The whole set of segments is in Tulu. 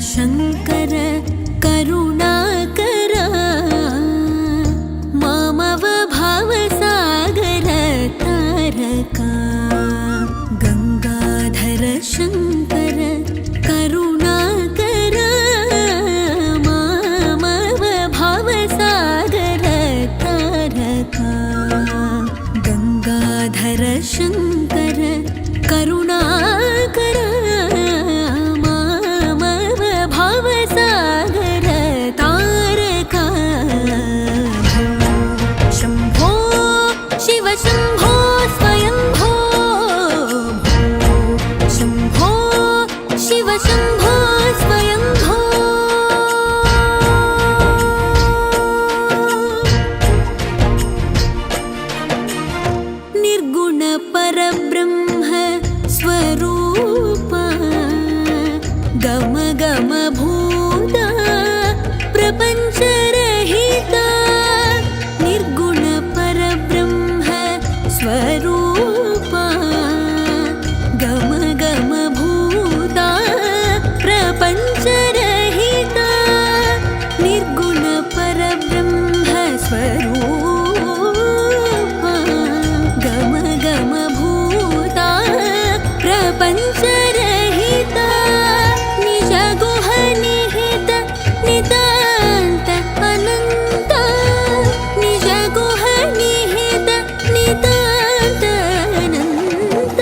शङ्कर करुणाकर मामव भवसागर तारका। गङ्गाधर शङ्कर करुणाकर मामव भवसागर तारका। गङ्गाधर शङ्कर करुणाकर मामव भवसागर तारका। शम्भो शिव शम्भो स्वयम्भो शम्भो शिव शम्भो स्वयम्भो। निर्गुण परब्रह्म स्वरूप गम गम भूता प्रपञ्चरहिता। निर्गुण परब्रह्म स्वरूप गम गम भूता प्रपञ्चरहिता। निर्गुण परब्रह्म स्वरूप गम गम भूता प्रपञ्चरहिता। निज गुह निहित नितान्त अनन्त। निज गुह निहित नितान्त अनन्त।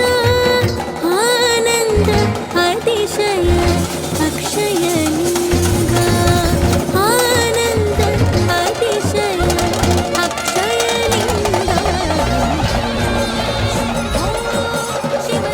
आनन्द अतिशय अक्षय लिङ्गा। आनन्द अतिशय अक्षय लिङ्गा। शिव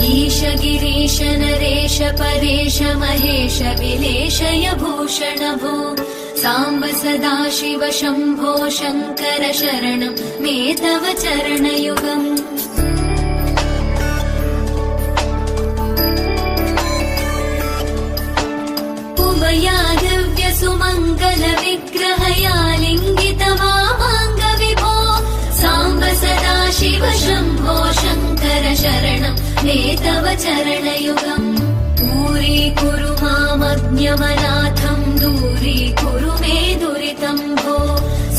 ईश गिरीश नरेश परेश महेश विलेशय भूषण भो साम्ब सदा शिव शम्भो शङ्कर शरणं मे तव चरणयुगम्। उमया दिव्य सुमङ्गल विग्रहया लिङ्ग शम्भो शङ्कर शरणं मे तव चरणयुगम्। दूरीकुरु मामज्ञमनाथं दूरीकुरु मे दुरितं भो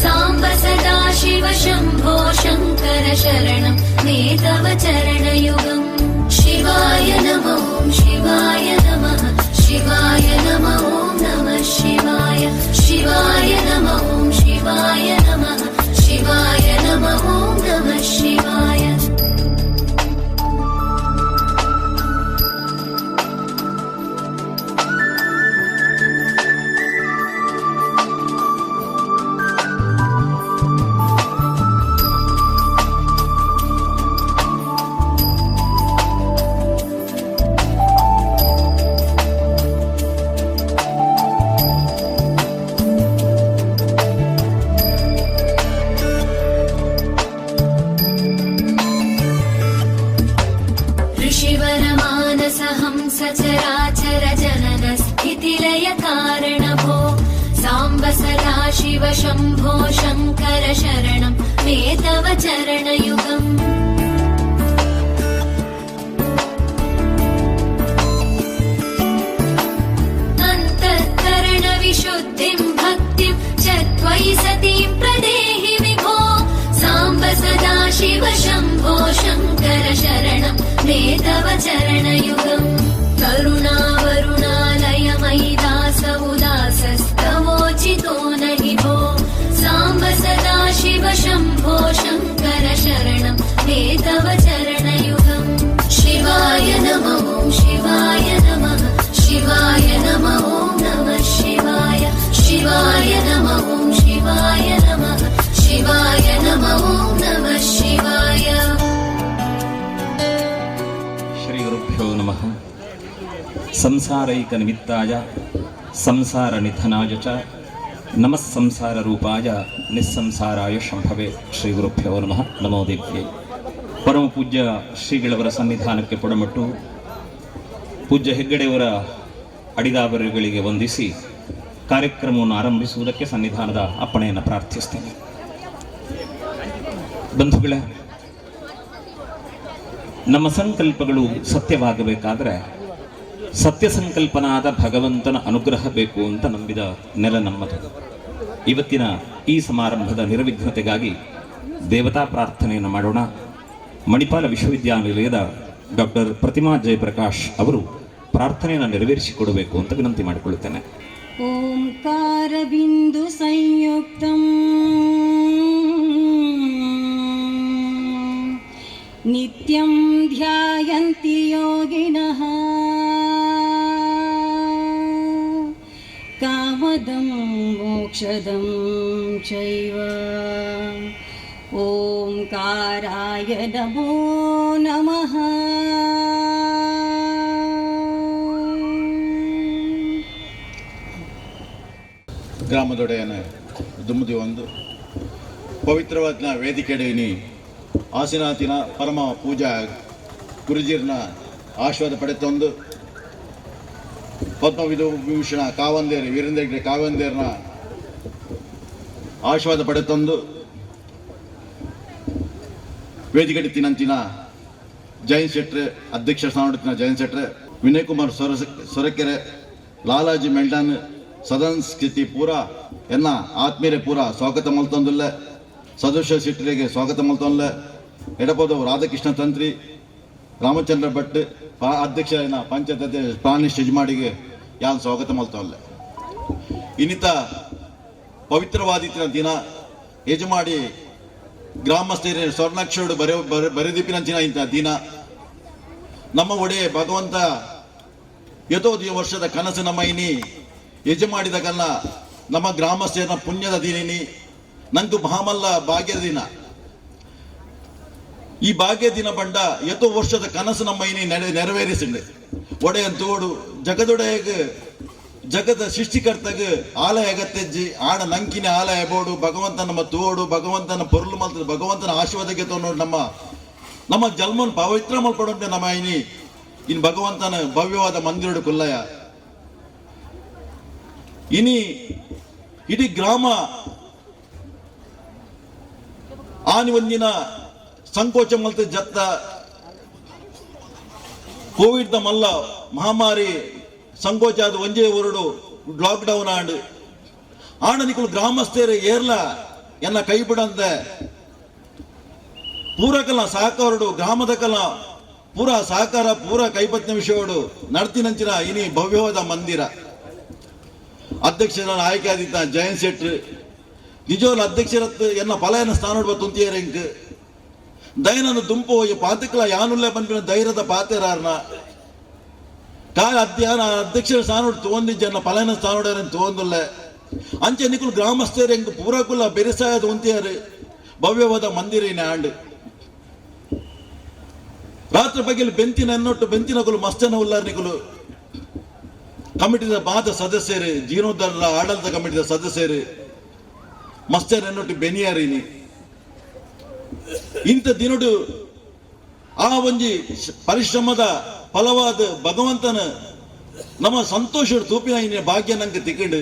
साम्ब सदा शिव शम्भो शङ्कर शरणं मे तव चरणयुगम्। शिवाय नमो शिवाय नमः शिवाय नमो नमः शिवाय शिवाय नमो शिवाय नमः शिवाय नमो नमः शिवाय। ऋषिवरमानसहंस चराचर जनन स्थितिलय कारण भो साम्ब सदा शिव शम्भो शङ्कर शरणं मे तव चरणयुगम्। अन्तःकरणविशुद्धिं भक्तिं च त्वयि सतीं प्रदेहि विभो साम्ब सदा शिव शम्भो शङ्कर शरणं मे तव चरणयुगम्। करुणावरुणालय मयि दास उदासस्तवोचितो न हि भो साम्ब सदा शिव शम्भो शङ्कर शरणं मे तव चरणयुगम्। शिवाय नमो शिवाय नमः शिवाय नमो नमः शिवाय शिवाय नमो शिवाय नमः शिवाय नमो नमः शिवाय। ಶ್ರೀ ಗುರುಭ್ಯೋ ನಮಃ. ಸಂಸಾರೈಕ ನಿಮಿತ್ತಾಯ ಸಂಸಾರ ನಿಧನಾಯ ಚ ನಮಃ ಸಂಸಾರ ರೂಪಾಯ ನಿಸ್ಸಂಸಾರಾಯ ಶಂಭವೆ. ಶ್ರೀ ಗುರುಭ್ಯೋ ನಮಃ. ನಮೋ ದೇವ್ಯೈ. ಪರಮ ಪೂಜ್ಯ ಶ್ರೀಗಳವರ ಸನ್ನಿಧಾನಕ್ಕೆ ಪೊಡಮಟ್ಟು ಪೂಜ್ಯ ಹೆಗ್ಗಡೆಯವರ ಅಡಿದಾಬರುಗಳಿಗೆ ವಂದಿಸಿ ಕಾರ್ಯಕ್ರಮವನ್ನು ಆರಂಭಿಸುವುದಕ್ಕೆ ಸನ್ನಿಧಾನದ ಅಪ್ಪಣೆಯನ್ನು ಪ್ರಾರ್ಥಿಸ್ತೇನೆ. ಬಂಧುಗಳೇ, ನಮ್ಮ ಸಂಕಲ್ಪಗಳು ಸತ್ಯವಾಗಬೇಕಾದರೆ ಸತ್ಯ ಸಂಕಲ್ಪನಾದ ಭಗವಂತನ ಅನುಗ್ರಹ ಬೇಕು ಅಂತ ನಂಬಿದ ನೆಲ ನಮ್ಮದು. ಇವತ್ತಿನ ಈ ಸಮಾರಂಭದ ನಿರ್ವಿಘ್ನತೆಗಾಗಿ ದೇವತಾ ಪ್ರಾರ್ಥನೆಯನ್ನು ಮಾಡೋಣ. ಮಣಿಪಾಲ ವಿಶ್ವವಿದ್ಯಾನಿಲಯದ ಡಾಕ್ಟರ್ ಪ್ರತಿಮಾ ಜಯಪ್ರಕಾಶ್ ಅವರು ಪ್ರಾರ್ಥನೆಯನ್ನು ನೆರವೇರಿಸಿಕೊಡಬೇಕು ಅಂತ ವಿನಂತಿ ಮಾಡಿಕೊಳ್ಳುತ್ತೇನೆ. ओङ्कारबिन्दुसंयुक्तम् नित्यं ध्यायन्ति योगिनः कामदं मोक्षदं चैव। ओङ्काराय नमो नमः। ಗ್ರಾಮದೊಡೆಯನ ದುಮ್ಮದಿ ಒಂದು ಪವಿತ್ರವಾದ ವೇದಿಕೆಡೇನಿ ಆಸಿನಾತಿನ ಪರಮ ಪೂಜಾ ಗುರುಜೀರ್ನ ಆಶೀರ್ವಾದ ಪಡೆತೊಂದು ಪದ್ಮವಿಭೂಷಣ ಕಾವಂದೇರು ವೀರೇಂದ್ರ ಹೆಗ್ಡೆ ಕಾವಂದೇರ್ನ ಆಶೀರ್ವಾದ ಪಡೆತೊಂದು ವೇದಿಕೆ ತಿನಂಚಿನ ಜಯಂತ್ ಶೆಟ್ರೆ, ಅಧ್ಯಕ್ಷ ಸ್ಥಾನ ಜಯಂತ್ ಶೆಟ್ರೆ, ವಿನಯ್ ಕುಮಾರ್ ಸೊರಕೆರೆ, ಲಾಲಾಜಿ ಮೆಲ್ಡಾನ್, ಸದನ್ ಸ್ಥಿತಿ ಪೂರ ಎನ್ನ ಆತ್ಮೀಯರೇ ಪೂರ ಸ್ವಾಗತ ಮಲ್ತೊಂದುಲ್ಲ. ಸದಸ್ಯ ಶೆಟ್ಟರಿಗೆ ಸ್ವಾಗತ ಮಲ್ತೊಂದುಲ್ಲ. ಎಡಪದವು ರಾಧಾಕೃಷ್ಣ ತಂತ್ರಿ, ರಾಮಚಂದ್ರ ಭಟ್, ಅಧ್ಯಕ್ಷ ಪಂಚಾಯತ್ ಅಧ್ಯಕ್ಷ ಪ್ರಾಣೇಶ್ ಯಜಮಾಡಿಗೆ ಯಾನ್ ಸ್ವಾಗತ ಮಲ್ತೊಲ್ಲ. ಇನ್ನಿತ ಪವಿತ್ರವಾದಿತ್ತಿನ ದಿನ ಯಜಮಾಡಿ ಗ್ರಾಮಸ್ಥರ ಸ್ವರ್ಣಾಕ್ಷರಡು ಬರೆ ಬರೆದಿಪ್ಪಿನಂಚಿನ ಇಂಥ ದಿನ ನಮ್ಮ ಒಡೆಯ ಭಗವಂತ ಯಥೋ ವರ್ಷದ ಕನಸು ನಮ್ಮ ಇನಿ ಯಜಮಾಡಿದ ಕಲ್ಲ ನಮ್ಮ ಗ್ರಾಮಸ್ಥರ ಪುಣ್ಯದ ದಿನಿನಿ ನಂದು ಮಹಾಮಲ್ಲ ಭಾಗ್ಯದ ದಿನ. ಈ ಭಾಗ್ಯ ದಿನ ಬಂಡ ಎತ್ತೋ ವರ್ಷದ ಕನಸು ನಮ್ಮ ಇನಿ ನೆರವೇರಿಸಿಂಡೆ. ಒಡೆಯ ತೋಡು ಜಗದೊಡೆಯಗ ಜಗದ ಸೃಷ್ಟಿಕರ್ತಗ ಆಲಯ ಅಗತ್ಯಜ್ಜಿ ಆಣ ನಂಕಿನ ಆಲಯ ಬೋಡು ಭಗವಂತನ ನಮ್ಮ ತೋಡು ಭಗವಂತನ ಪೊರುಳು ಮಲ್ತದ ಭಗವಂತನ ಆಶೀರ್ವಾದಕ್ಕೆ ತೋಡು ನಮ್ಮ ನಮ್ಮ ಜನ್ಮನ್ ಪವಿತ್ರ ಮಲ್ಪಡುಂಟೆ. ನಮ್ಮ ಇನಿ ಇನ್ ಭಗವಂತನ ಭವ್ಯವಾದ ಮಂದಿರಡು ಕುಲ್ಲಯ. ಇನಿ ಇಡೀ ಗ್ರಾಮ ಆನಿ ಒಂದಿನ ಸಂಕೋಚ ಮಲ್ತ ಜತ್ತ ಕೋವಿಡ್ ದ ಮಲ್ಲ ಮಹಾಮಾರಿ ಸಂಕೋಚ ಅದು ಒಂಜೇ ಊರುಡು ಲಾಕ್ ಡೌನ್ ಆಂಡ್. ಆಂಡ ನಿಕುಲು ಗ್ರಾಮಸ್ಥರು ಏರ್ಲ ಎನ್ನ ಕೈ ಬಿಡಂತೆ ಪೂರಕಲ ಸಹಕಾರಡು, ಗ್ರಾಮದ ಕಲ ಪೂರ ಸಹಕಾರ, ಪೂರ ಕೈಪತ್ನ ವಿಷಯಡು ನಡ್ತಿನಂಚಿನ ಇನಿ ಭವ್ಯವಾದ ಮಂದಿರ. ಅಧ್ಯಕ್ಷರ ಆಯ್ಕೆ ಆದಿತ್ತ ಜಯಂತ್ ಶೆಟ್ರ್ ನಿಜವಲ್ಲ ಅಧ್ಯಕ್ಷರತ್ ಎನ್ನ ಫಲಯನ ಸ್ಥಾನ ತುಂತಿಯರೆಂಕ್ ದಯನನ್ನು ದುಂಪು ಈ ಪಾತಿಕ್ಲ ಯಾನುಲ್ಲೆ ಪನ್ಪಿನ ಧೈರ್ಯದ ಪಾತೆರಾರ್ನ ಕಾಲ ಅಧ್ಯಾನ ಅಧ್ಯಕ್ಷರ ಸ್ಥಾನ ತೋಂದಿಜ್ಜನ್ನ ಫಲಯನ ಸ್ಥಾನ ತೋಂದುಲ್ಲೆ. ಅಂಚೆ ನಿಕುಲು ಗ್ರಾಮಸ್ಥರು ಎಂಕ್ ಪೂರಕುಲ ಬೆರಿಸಾಯದ ಉಂತಿಯಾರು. ಭವ್ಯವಾದ ಮಂದಿರ ಇನಿ ಆಂಡ್. ರಾತ್ರಿ ಬಗ್ಗೆಲಿ ಬೆಂತಿನ ಎನ್ನೊಟ್ಟು ಬೆಂತಿನಕುಲು ಮಸ್ತನ ಉಲ್ಲಾರ್. ನಿಕುಲು ಕಮಿಟಿದ ಬಾದ ಸದಸ್ಯರು, ಜೀರ್ಣೋದ್ಧಾರ ಆಡಳಿತ ಕಮಿಟಿದ ಸದಸ್ಯರು ಮಸ್ತರ್ ಎನ್ನೊಟ್ಟು ಬೆನಿಯಾರಿನಿ. ಇಂಥ ದಿನಡು ಆ ಒಂಜಿ ಪರಿಶ್ರಮದ ಫಲವಾದ ಭಗವಂತನ ನಮ್ಮ ಸಂತೋಷ ತೂಪಿನ ಇನಿ ಭಾಗ್ಯ ನಂಗೆ ತಿಕ್ಕಂಡು.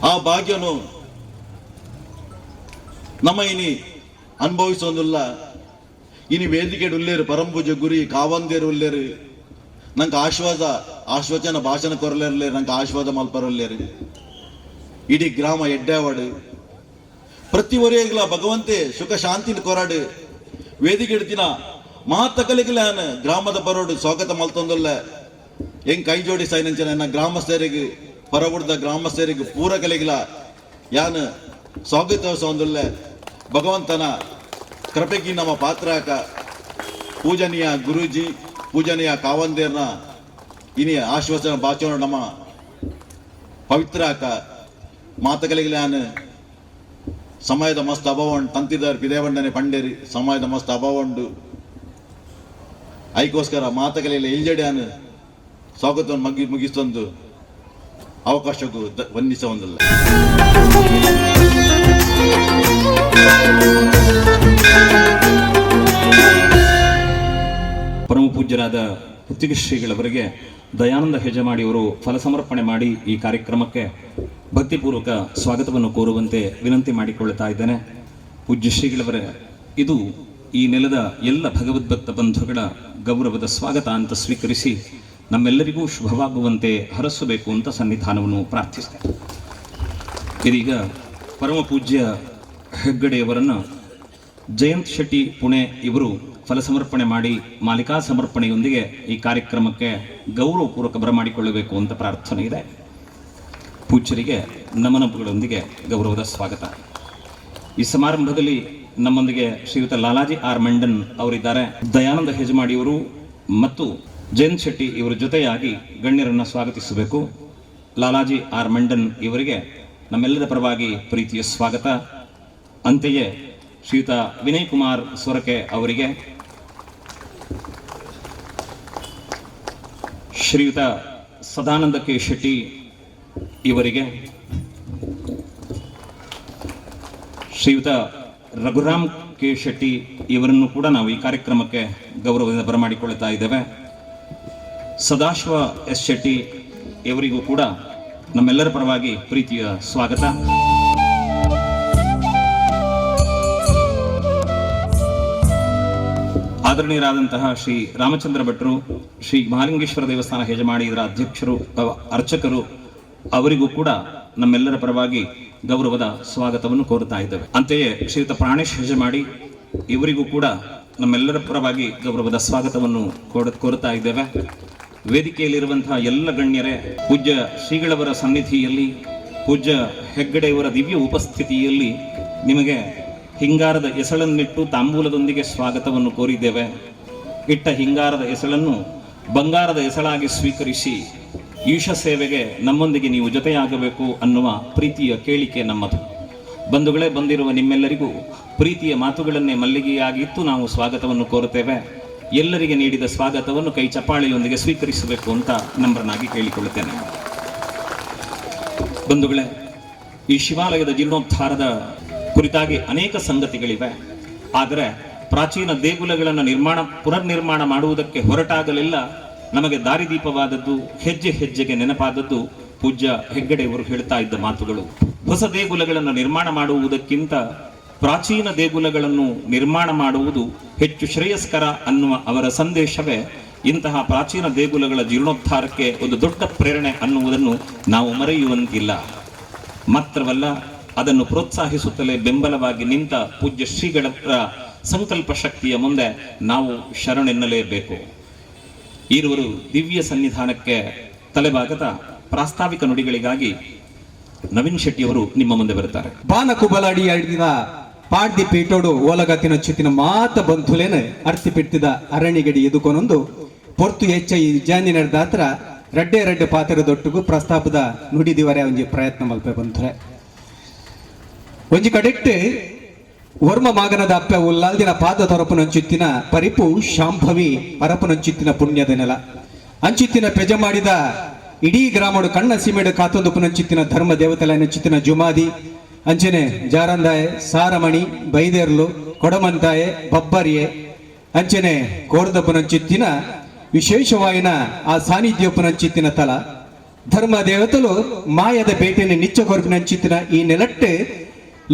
ಆ ಭಾಗ್ಯನು ನಮ್ಮ ಇನಿ ಅನುಭವಿಸೋದಿಲ್ಲ. ಇನಿ ವೇದಿಕೆ ಉಲ್ಲೇರು ಪರಂಪೂಜೆ ಗುರಿ ಕಾವಂದೇರು ಉಲ್ಲೇರು, ನಂಗೆ ಆಶ್ವಾಸ ಆಶ್ವಚನ ಭಾಷಣ ಕೊರಲೇರ್ಲೆ, ನಂಗೆ ಆಶ್ವಾದ ಮಲ್ಪರಲ್ಲೇರು. ಇಡೀ ಗ್ರಾಮ ಎಡ್ಡಾವಾಡು ಪ್ರತಿ ಒರೆಯಗ್ಲ ಭಗವಂತೆ ಸುಖ ಶಾಂತಿನ ಕೊರಾಡು. ವೇದಿಕೆ ಇಡ್ತಿನ ಮಾತಕಲಿಗಲ ಗ್ರಾಮದ ಬರೋಡು ಸ್ವಾಗತ ಮಲ್ತೊಂದಲ್ಲ. ಹೆಂಗ್ ಕೈ ಜೋಡಿ ಸೈನಂಚನ ಎನ್ನ ಗ್ರಾಮಸ್ಥರಿಗೆ, ಪರಬುಡ್ದ ಗ್ರಾಮಸ್ಥರಿಗೆ ಪೂರಕಲಿಗಲ ಯಾನ್ ಸ್ವಾಗತ ಸೊಂದುಲ್ಲ. ಭಗವಂತನ ಕೃಪೆಗೆ ನಮ್ಮ ಪಾತ್ರಾಕ ಪೂಜನೀಯ ಗುರೂಜಿ, ಪೂಜನೀಯ ಕಾವಂದೇರ್ನ ಇನಿ ಆಶ್ವಾಸನ ಬಾಚೋಣ ನಮ್ಮ ಪವಿತ್ರಾಕ ಮಾತಕಲಿಗಲ ಯಾನ್ ಸಮಯದ ಮಸ್ತ್ ಅಭಾವ ಉಂಟು. ತಂತಿದಾರ್ ಪಿದೇವಂಡನೆ ಪಂಡೇರಿ ಸಮಯದ ಮಸ್ತ್ ಅಭಾವ ಉಂಡು. ಐಕೋಸ್ಕರ ಮಾತಕಲಿಲ್ಲ ಇಲ್ಜಡಿಯಾನು ಸ್ವಾಗತವನ್ನು ಮುಗಿಸ್ತೊಂದು ಅವಕಾಶಕ್ಕೂ ವಂದಿಸ ಒಂದಿಲ್ಲ. ಪರಮ ಪೂಜ್ಯರಾದ ಪುತ್ತಿಗೆ ಶ್ರೀಗಳವರಿಗೆ ದಯಾನಂದ ಹೆಜಮಾಡಿಯವರು ಫಲಸಮರ್ಪಣೆ ಮಾಡಿ ಈ ಕಾರ್ಯಕ್ರಮಕ್ಕೆ ಭಕ್ತಿಪೂರ್ವಕ ಸ್ವಾಗತವನ್ನು ಕೋರುವಂತೆ ವಿನಂತಿ ಮಾಡಿಕೊಳ್ಳುತ್ತಾ ಇದ್ದೇನೆ. ಪೂಜ್ಯ ಶ್ರೀಗಳವರೇ, ಇದು ಈ ನೆಲದ ಎಲ್ಲ ಭಗವದ್ಭಕ್ತ ಬಂಧುಗಳ ಗೌರವದ ಸ್ವಾಗತ ಅಂತ ಸ್ವೀಕರಿಸಿ ನಮ್ಮೆಲ್ಲರಿಗೂ ಶುಭವಾಗುವಂತೆ ಹರಸಬೇಕು ಅಂತ ಸನ್ನಿಧಾನವನ್ನು ಪ್ರಾರ್ಥಿಸ್ತೇನೆ. ಇದೀಗ ಪರಮ ಪೂಜ್ಯ ಹೆಗ್ಗಡೆಯವರನ್ನು ಜಯಂತ್ ಶೆಟ್ಟಿ ಪುಣೆ ಇವರು ಫಲಸಮರ್ಪಣೆ ಮಾಡಿ ಮಾಲಿಕಾ ಸಮರ್ಪಣೆಯೊಂದಿಗೆ ಈ ಕಾರ್ಯಕ್ರಮಕ್ಕೆ ಗೌರವಪೂರ್ವಕ ಬರಮಾಡಿಕೊಳ್ಳಬೇಕು ಅಂತ ಪ್ರಾರ್ಥನೆ ಇದೆ. ಪೂಜ್ಯರಿಗೆ ನಮನಗಳೊಂದಿಗೆ ಗೌರವದ ಸ್ವಾಗತ. ಈ ಸಮಾರಂಭದಲ್ಲಿ ನಮ್ಮೊಂದಿಗೆ ಶ್ರೀಯುತ ಲಾಲಾಜಿ ಆರ್ ಮಂಡನ್ ಅವರಿದ್ದಾರೆ. ದಯಾನಂದ ಹೆಜಮಾಡಿಯವರು ಮತ್ತು ಜಯಂತ್ ಶೆಟ್ಟಿ ಇವರ ಜೊತೆಯಾಗಿ ಗಣ್ಯರನ್ನು ಸ್ವಾಗತಿಸಬೇಕು. ಲಾಲಾಜಿ ಆರ್ ಮಂಡನ್ ಇವರಿಗೆ ನಮ್ಮೆಲ್ಲರ ಪರವಾಗಿ ಪ್ರೀತಿಯ ಸ್ವಾಗತ. ಅಂತೆಯೇ ಶ್ರೀಯುತ ವಿನಯ್ ಕುಮಾರ್ ಸೊರಕೆ ಅವರಿಗೆ, ಶ್ರೀಯುತ ಸದಾನಂದ ಕೆ ಶೆಟ್ಟಿ ಇವರಿಗೆ, ಶ್ರೀಯುತ ರಘುರಾಮ್ ಕೆ ಶೆಟ್ಟಿ ಇವರನ್ನು ಕೂಡ ನಾವು ಈ ಕಾರ್ಯಕ್ರಮಕ್ಕೆ ಗೌರವದಿಂದ ಬರಮಾಡಿಕೊಳ್ಳುತ್ತಾ ಇದ್ದೇವೆ. ಸದಾಶಿವ ಎಸ್ ಶೆಟ್ಟಿ ಇವರಿಗೂ ಕೂಡ ನಮ್ಮೆಲ್ಲರ ಪರವಾಗಿ ಪ್ರೀತಿಯ ಸ್ವಾಗತ. ಆದರಣೀಯರಾದಂತಹ ಶ್ರೀ ರಾಮಚಂದ್ರ ಭಟ್ರು, ಶ್ರೀ ಮಹಾಲಿಂಗೇಶ್ವರ ದೇವಸ್ಥಾನ ಹೆಜಮಾಡಿ ಇದರ ಅಧ್ಯಕ್ಷರು, ಅರ್ಚಕರು ಅವರಿಗೂ ಕೂಡ ನಮ್ಮೆಲ್ಲರ ಪರವಾಗಿ ಗೌರವದ ಸ್ವಾಗತವನ್ನು ಕೋರುತ್ತಾ ಇದ್ದೇವೆ. ಅಂತೆಯೇ ಶ್ರೀಯುತ ಪ್ರಾಣೇಶ್ ಹೆಜಮಾಡಿ ಇವರಿಗೂ ಕೂಡ ನಮ್ಮೆಲ್ಲರ ಪರವಾಗಿ ಗೌರವದ ಸ್ವಾಗತವನ್ನು ಕೋರುತ್ತಾ ಇದ್ದೇವೆ. ವೇದಿಕೆಯಲ್ಲಿರುವಂತಹ ಎಲ್ಲ ಗಣ್ಯರೇ, ಪೂಜ್ಯ ಶ್ರೀಗಳವರ ಸನ್ನಿಧಿಯಲ್ಲಿ, ಪೂಜ್ಯ ಹೆಗ್ಗಡೆಯವರ ದಿವ್ಯ ಉಪಸ್ಥಿತಿಯಲ್ಲಿ ನಿಮಗೆ ಹಿಂಗಾರದ ಎಸಳನ್ನಿಟ್ಟು ತಾಂಬೂಲದೊಂದಿಗೆ ಸ್ವಾಗತವನ್ನು ಕೋರಿದ್ದೇವೆ. ಇಟ್ಟ ಹಿಂಗಾರದ ಎಸಳನ್ನು ಬಂಗಾರದ ಎಸಳಾಗಿ ಸ್ವೀಕರಿಸಿ ಈಶ ಸೇವೆಗೆ ನಮ್ಮೊಂದಿಗೆ ನೀವು ಜೊತೆಯಾಗಬೇಕು ಅನ್ನುವ ಪ್ರೀತಿಯ ಕೇಳಿಕೆ ನಮ್ಮದು. ಬಂಧುಗಳೇ, ಬಂದಿರುವ ನಿಮ್ಮೆಲ್ಲರಿಗೂ ಪ್ರೀತಿಯ ಮಾತುಗಳನ್ನೇ ಮಲ್ಲಿಗೆಯಾಗಿತ್ತು ನಾವು ಸ್ವಾಗತವನ್ನು ಕೋರುತ್ತೇವೆ. ಎಲ್ಲರಿಗೆ ನೀಡಿದ ಸ್ವಾಗತವನ್ನು ಕೈ ಚಪ್ಪಾಳೆಯೊಂದಿಗೆ ಸ್ವೀಕರಿಸಬೇಕು ಅಂತ ನಮ್ರನಾಗಿ ಕೇಳಿಕೊಳ್ಳುತ್ತೇನೆ. ಬಂಧುಗಳೇ, ಈ ಶಿವಾಲಯದ ಜೀರ್ಣೋದ್ಧಾರದ ಕುರಿತಾಗಿ ಅನೇಕ ಸಂಗತಿಗಳಿವೆ. ಆದರೆ ಪ್ರಾಚೀನ ದೇಗುಲಗಳನ್ನು ಪುನರ್ನಿರ್ಮಾಣ ಮಾಡುವುದಕ್ಕೆ ಹೊರಟಾಗಲೆಲ್ಲ ನಮಗೆ ದಾರಿದೀಪವಾದದ್ದು, ಹೆಜ್ಜೆ ಹೆಜ್ಜೆಗೆ ನೆನಪಾದದ್ದು ಪೂಜ್ಯ ಹೆಗ್ಗಡೆಯವರು ಹೇಳ್ತಾ ಇದ್ದ ಮಾತುಗಳು. ಹೊಸ ದೇಗುಲಗಳನ್ನು ನಿರ್ಮಾಣ ಮಾಡುವುದಕ್ಕಿಂತ ಪ್ರಾಚೀನ ದೇಗುಲಗಳನ್ನು ನಿರ್ಮಾಣ ಮಾಡುವುದು ಹೆಚ್ಚು ಶ್ರೇಯಸ್ಕರ ಅನ್ನುವ ಅವರ ಸಂದೇಶವೇ ಇಂತಹ ಪ್ರಾಚೀನ ದೇಗುಲಗಳ ಜೀರ್ಣೋದ್ಧಾರಕ್ಕೆ ಒಂದು ದೊಡ್ಡ ಪ್ರೇರಣೆ ಅನ್ನುವುದನ್ನು ನಾವು ಮರೆಯುವಂತಿಲ್ಲ. ಮಾತ್ರವಲ್ಲ, ಅದನ್ನು ಪ್ರೋತ್ಸಾಹಿಸುತ್ತಲೇ ಬೆಂಬಲವಾಗಿ ನಿಂತ ಪೂಜ್ಯ ಶ್ರೀಗಳ ಸಂಕಲ್ಪ ಶಕ್ತಿಯ ಮುಂದೆ ನಾವು ಶರಣೆನ್ನಲೇಬೇಕು. ಈರುವರು ದಿವ್ಯ ಸನ್ನಿಧಾನಕ್ಕೆ ತಲೆಬಾಗದ ಪ್ರಾಸ್ತಾವಿಕ ನುಡಿಗಳಿಗಾಗಿ ನವೀನ್ ಶೆಟ್ಟಿಯವರು ನಿಮ್ಮ ಮುಂದೆ ಬರುತ್ತಾರೆ. ಬಾನ ಕುಬಲಾಡಿ ಅಡಿನ ಪಾಡ್ದಿ ಪೀಟೋಡು ಓಲಗತಿನ ಚಿತ್ತಿನ ಮಾತ ಬಂಧುಲೇನೆ ಅರ್ತಿ ಪಿಟ್ಟಿದ ಅರಣಿಗಡಿ ಎದುಕೊನೊಂದು ಪೊರ್ತು ಹೆಚ್ಚ ಈ ಜಾನಿ ನಡೆದಾತ್ರ ರಡ್ಡೆ ರಡ್ಡೆ ಪಾತ್ರ ದೊಟ್ಟುಗು ಪ್ರಸ್ತಾಪದ ನುಡಿದಿವರೆ ಒಂಜಿ ಪ್ರಯತ್ನ ಮಲ್ಪೆ ಬಂಧುರೆ. ಒಂಜಿ ಕಡೆಕ್ಟ್ ವರ್ಮ ಮಾಗನದ ಅಪ್ಪೆ ಉಲ್ಲಾಲ್ದಿನ ಪಾದ ತೊರಪುನಂಚಿತ್ತಿನ ಪರಿಪು ಶಾಂಭವಿ ಪರಪುನಂಚಿತ್ತಿನ ಪುಣ್ಯದ ನೆಲ ಅಂಚಿತ್ತಿನ ಪೆಜ ಮಾಡಿದ ಇಡೀ ಗ್ರಾಮಡು ಕಣ್ಣ ಸೀಮೆಡು ಕಾತೊಂದು ಪುನಂಚಿತ್ತಿನ ಧರ್ಮ ದೇವತೆಲ ಜುಮಾದಿ ಅಂಚನೆ ಜಾರಂದಾಯೆ, ಸಾರಮಣಿ, ಬೈದೇರ್ಲು, ಕೊಡಮಂತಾಯೆ, ಬಬ್ಬರಿಯೆ ಅಂಚನೆ ಕೋರ್ದ ಪುನಂಚಿತ್ತಿನ ವಿಶೇಷವಾಯಿನ ಆ ಸಾನ್ನಿಧ್ಯ ಪುನಂಚಿತ್ತಿನ ತಲ ಧರ್ಮ ದೇವತಲು ಮಾಯದ ಬೇಟೆನ ನಿಚ್ಚ ಕೊರಪಿನಂಚಿತ್ತಿನ ಈ ನೆಲಟ್ಟೆ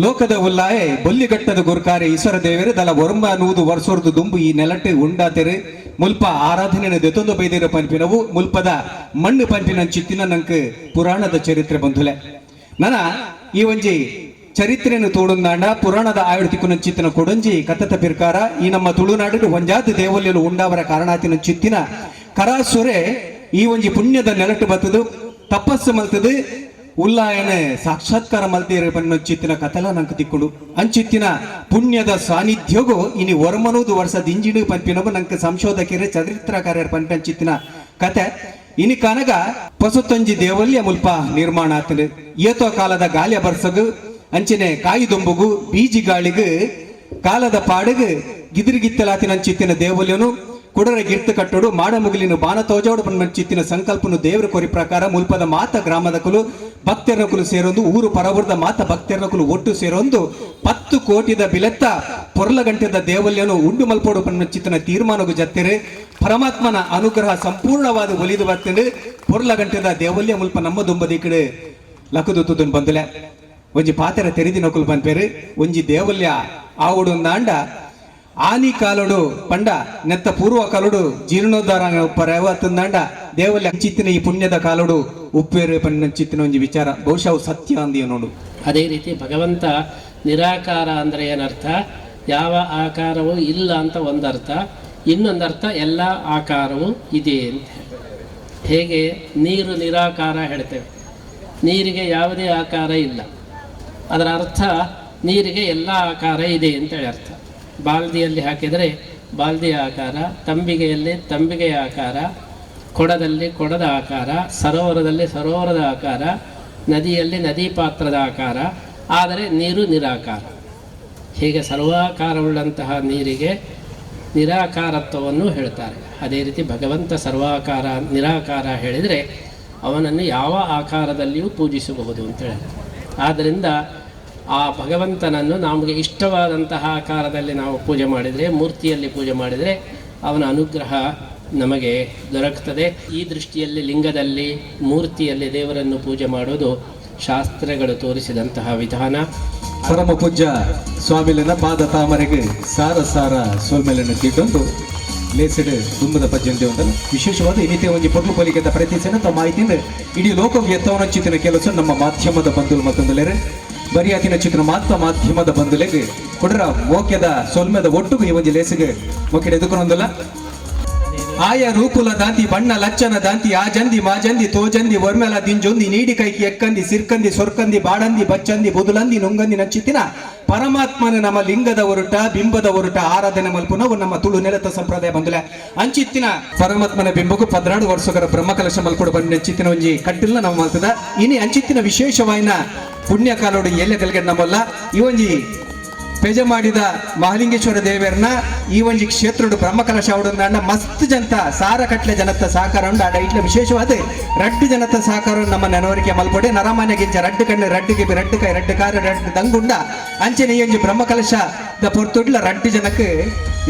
ಲೋಕದ ಉಲ್ಲಾಯೆ ಬೊಲ್ಲಿಗಟ್ಟದ ಗುರ್ಕಾರೆ ಈಶ್ವರ ದೇವರು ದಲ ಒರ್ಮ ನೂದು ವರ್ಷರ್ದು ದುಂಬು ಈ ನೆಲಟ್ಟೆ ಉಂಡಾತೆರೆ ಮುಲ್ಪ ಆರಾಧನೆ ದೆತೊಂದು ಬೈದಿರ ಪನ್ಪಿನವು ಮುಲ್ಪದ ಮಣ್ಣು ಪನ್ಪಿನ ಚಿತ್ತಿನ ನಂಕ್ ಪುರಾಣದ ಚರಿತ್ರೆ ಬಂಧುಲೆ. ನನ ಈ ಒಂಜಿ ಚರಿತ್ರೆಯನ್ನು ತೋಡುಂದಾಂಡ ಪುರಾಣದ ಆಯುಡ್ ಚಿತ್ತಿನ ಕೊಡಂಜಿ ಕಥತ ಪಿರ್ಕಾರ ಈ ನಮ್ಮ ತುಳುನಾಡು ಒಂಜಾತ ದೇವಲ್ಯಲು ಉಂಡಾವರ ಕಾರಣಾತಿನ ಚಿತ್ತಿನ ಕರಾಸುರೆ ಈ ಒಂಜಿ ಪುಣ್ಯದ ನೆಲಟ್ಟು ಬತ್ತದು ತಪಸ್ಸು ಮಲ್ತದು ಉಲ್ಲಾಯನೆ ಸಾಕ್ಷಾತ್ಕಾರ ಮಲ್ತೀರ ಚಿತ್ತಿನ ಕಥಲ ನಂಕ್ ತಿಕ್ಕುಡು. ಅಂಚಿತ್ತಿನ ಪುಣ್ಯದ ಸಾನ್ನಿಧ್ಯಗು ಇನಿ ವರ್ಮನೂದು ವರ್ಷ ದಿಂಜಿಡು ಪನ್ಪಿನವು ನಂಕ್ ಸಂಶೋಧಕರು ಚರಿತ್ರಕಾರ್ಯರ ಪನ್ಪಂಚಿತ್ತಿನ ಕತೆ. ಇನಿ ಕನಗ ಪೊಸತೊಂಜಿ ದೇವಲ್ಯ ಮುಲ್ಪ ನಿರ್ಮಾಣ ಆತಂಡು. ಏತೋ ಕಾಲದ ಗಾಲಿಯ ಬರ್ಸಗು ಅಂಚನೆ ಕಾಯಿ ದೊಂಬುಗು ಬೀಜಿ ಗಾಳಿಗು ಕಾಲದ ಪಾಡುಗು ಗಿದಿರಿಗಿತ್ತಲಾತಿನ ಅಂಚಿತ್ತಿನ ದೇವಲ್ಯನು ಕುಡರ ಗಿರ್ತು ಕಟ್ಟೋಡು ಮಾಡ ಮುಗಿಲಿನ ಬಾಣ ತೋಜೋಡು ಚಿತ್ತಿನ ಸಂಕಲ್ಪನು ದೇವರ ಕೊರಿ ಪ್ರಕಾರ ಮುಲ್ಪದ ಮಾತ ಗ್ರಾಮದ ಕುಲು ಭಕ್ತರನಕುಲು ಸೇರೊಂದು ಊರು ಪರಬುರದ ಮಾತ ಭಕ್ತರನಕುಲು ಒಟ್ಟು ಸೇರೊಂದು 10 ಕೋಟಿದ ಬಿಲೆತ್ತ ಪೊರ್ಲಗಂಟೆದ ದೇವಲ್ಯನು ಉಂಡು ಮಲ್ಪೋಡು ಚಿತ್ತಿನ ತೀರ್ಮಾನಗು ಜತ್ತಿರೆ. ಪರಮಾತ್ಮನ ಅನುಗ್ರಹ ಸಂಪೂರ್ಣವಾದ ಒಲಿದು ಬರ್ತೇನೆ. ಪೊರ್ಲಗಂಟೆದ ದೇವಲ್ಯ ಮುಲ್ಪ ನಮ್ಮ ದುಂಬದಿ ಕಡೆ ಲಕುದುತ್ತುದನ್ ಬಂದಲೆ. ಒಂಜಿ ಪಾತೆರ ತೆರಿದಿ ನಕುಲು ಪನ್ಪೇರು, ಒಂಜಿ ದೇವಲ್ಯ ಆವುಡು ನಾಂಡ ಆನಿ ಕಾಲೋಡು ಪಂಡ ನೆತ್ತ ಪೂರ್ವ ಕಾಲೋಡು ಜೀರ್ಣೋದ್ಧಾರ ಉಪ್ಪರೆ ದೇವಲ್ಯ ಚಿತ್ತಿನ ಈ ಪುಣ್ಯದ ಕಾಲೋಡು ಉಪ್ಪೇರು ಪನ್ನ ಚಿತ್ತಿನ ಒಂಜಿ ವಿಚಾರ ಬಹುಶಃ ಅವು ಸತ್ಯ ಅಂದಿಯ ನೋಡು. ಅದೇ ರೀತಿ ಭಗವಂತ ನಿರಾಕಾರ ಅಂದರೆ ಏನರ್ಥ? ಯಾವ ಆಕಾರವೂ ಇಲ್ಲ ಅಂತ ಒಂದರ್ಥ. ಇನ್ನೊಂದರ್ಥ ಎಲ್ಲ ಆಕಾರವೂ ಇದೆ ಅಂತ ಹೇಳಿ. ಹೇಗೆ ನೀರು ನಿರಾಕಾರ ಹೇಳ್ತೇವೆ, ನೀರಿಗೆ ಯಾವುದೇ ಆಕಾರ ಇಲ್ಲ, ಅದರ ಅರ್ಥ ನೀರಿಗೆ ಎಲ್ಲ ಆಕಾರ ಇದೆ ಅಂತೇಳಿ ಅರ್ಥ. ಬಾಲ್ದಿಯಲ್ಲಿ ಹಾಕಿದರೆ ಬಾಲ್ದಿಯ ಆಕಾರ, ತಂಬಿಗೆಯಲ್ಲಿ ತಂಬಿಗೆಯ ಆಕಾರ, ಕೊಡದಲ್ಲಿ ಕೊಡದ ಆಕಾರ, ಸರೋವರದಲ್ಲಿ ಸರೋವರದ ಆಕಾರ, ನದಿಯಲ್ಲಿ ನದಿ ಪಾತ್ರದ ಆಕಾರ. ಆದರೆ ನೀರು ನಿರಾಕಾರ. ಹೀಗೆ ಸರ್ವಾಕಾರವುಳ್ಳಂತಹ ನೀರಿಗೆ ನಿರಾಕಾರತ್ವವನ್ನು ಹೇಳ್ತಾರೆ. ಅದೇ ರೀತಿ ಭಗವಂತ ಸರ್ವಾಕಾರ ನಿರಾಕಾರ ಹೇಳಿದರೆ ಅವನನ್ನು ಯಾವ ಆಕಾರದಲ್ಲಿಯೂ ಪೂಜಿಸಬಹುದು ಅಂತೇಳಿ. ಆದ್ದರಿಂದ ಆ ಭಗವಂತನನ್ನು ನಮಗೆ ಇಷ್ಟವಾದಂತಹ ಆಕಾರದಲ್ಲಿ ನಾವು ಪೂಜೆ ಮಾಡಿದರೆ, ಮೂರ್ತಿಯಲ್ಲಿ ಪೂಜೆ ಮಾಡಿದರೆ ಅವನ ಅನುಗ್ರಹ ನಮಗೆ ದೊರಕುತ್ತದೆ. ಈ ದೃಷ್ಟಿಯಲ್ಲಿ ಲಿಂಗದಲ್ಲಿ ಮೂರ್ತಿಯಲ್ಲಿ ದೇವರನ್ನು ಪೂಜೆ ಮಾಡೋದು ಶಾಸ್ತ್ರಗಳು ತೋರಿಸಿದಂತಹ ವಿಧಾನ. ಪರಮ ಪೂಜ್ಯ ಸ್ವಾಮಿಲಿನ ಪಾದ ತಾಮರೆಗೆ ಸಾರ ಸಾರ ಸೋಲ್ಮೇಲನ್ನು ತಿಟ್ಟೊಂದು ಲೇಸಿಡ್ ದುಂಬದ ಪಜ್ಜಂತೆ ಉಂಟಲ್ಲ. ವಿಶೇಷವಾದ ಇನ್ನಿತೆ ಒಂಜಿ ಪೊರ್ಲು ಪೊಲಿಕೆದ ಪ್ರತಿಸೆನ ತಮ್ಮ ಮಾಹಿತಿಯಿಂದ ಇಡೀ ಲೋಕಕ್ಕೆ ಎತ್ತವನ ಚಿತ್ತಿನ ಕೆಲಸ ನಮ್ಮ ಮಾಧ್ಯಮದ ಬಂಧುಲು ಮತ್ತೊಂದು ಬರಿಯಾತಿನ ಚಿತ್ರ ಮಾತ್ರ ಮಾಧ್ಯಮದ ಬಂಧುಲೆಗೆ ಕೊಡ್ರ ಮೋಕ್ಯದ ಸೊಲ್ಮೆದ ಒಟ್ಟುಗು ಈ ಒಂಜಿ ಲೇಸಿಗೆ ಮೋಕೆಡ್ ಎದುಕೊಂದಲ್ಲ. ಆಯ ರೂಪುಲ ದಾಂತಿ ಬಣ್ಣ ಲಚ್ಚನ ದಾಂತಿ ಆ ಜಂದಿ ಮಾ ಜಂದಿ ತೋ ಜಂದಿ ವರ್ಮೆಲ ದಿಂಜೊಂದಿ ನೀಡಿ ಕೈಕಿ ಎಕ್ಕಂದಿ ಸಿರ್ಕಂದಿ ಸೊರ್ಕಂದಿ ಬಾಡಂದಿ ಬಚ್ಚಂದಿ ಬುದುಲಂದಿ ನುಂಗಂದಿ ನಚ್ಚಿತ್ತಿನ ಪರಮಾತ್ಮನ ನಮ್ಮ ಲಿಂಗದ ಒರುಟ ಬಿಂಬದ ಒರುಟ ಆರಾಧನೆ ಮಲ್ಪುನವು ನಮ್ಮ ತುಳು ನೆಲತ ಸಂಪ್ರದಾಯ ಬಂದುಲೆ. ಅಂಚಿತ್ತಿನ ಪರಮಾತ್ಮನ ಬಿಂಬಗೂ 12 ವರ್ಷಗಳ ಬ್ರಹ್ಮಕಲಶ ಮಲ್ಕೊಡು ಬಂದು ನೆಚ್ಚಿತ್ತಿನ ಒಂಜಿ ಕಟ್ಟಿಲ್ಲ ನಮ್ಮ ಮಲ್ತದ. ಇನಿ ಅಂಚಿತ್ತಿನ ವಿಶೇಷವಾಯಿನ ಪುಣ್ಯ ಕಾಲೋಡು ಎಲ್ಲೆ ಕಲ್ಗೆ ನಮ್ಮಲ್ಲ ಈ ಒಂಜಿ ಪೆಜ ಮಾಡಿದ ಮಹಾಲಿಂಗೇಶ್ವರ ದೇವರನ್ನ ಈ ಒಂಜಿ ಕ್ಷೇತ್ರಡು ಬ್ರಹ್ಮಕಲಶ ಅವಡಂದ ಮಸ್ತ್ ಜನತ ಸಾರ ಕಟ್ಲೆ ಜನತ ಸಹಕಾರ ಉಂಡು. ಆಡ ಇಟ್ಲ ವಿಶೇಷವಾದ ರಡ್ಡು ಜನತ ಸಹಕಾರ ನಮ್ಮ ನೆನವರಿಕೆ ಮಲ್ಪೊಡೆ. ನರಮಾನ್ಯ ಗಿಂಚ ರಡ್ಡು ಕಣ್ಣು ರಡ್ಡು ಗಿಬಿ ರಡ್ಡು ಕೈ ರಡ್ಡು ಕಾರ ರಡ್ಡು ದಂಗುಂಡ ಅಂಚನೆ ಈ ಒಂಜಿ ಬ್ರಹ್ಮಕಲಶ ದ ಪೊರ್ತುಡ್ಲ ರಡ್ಡು ಜನಕ್ಕೆ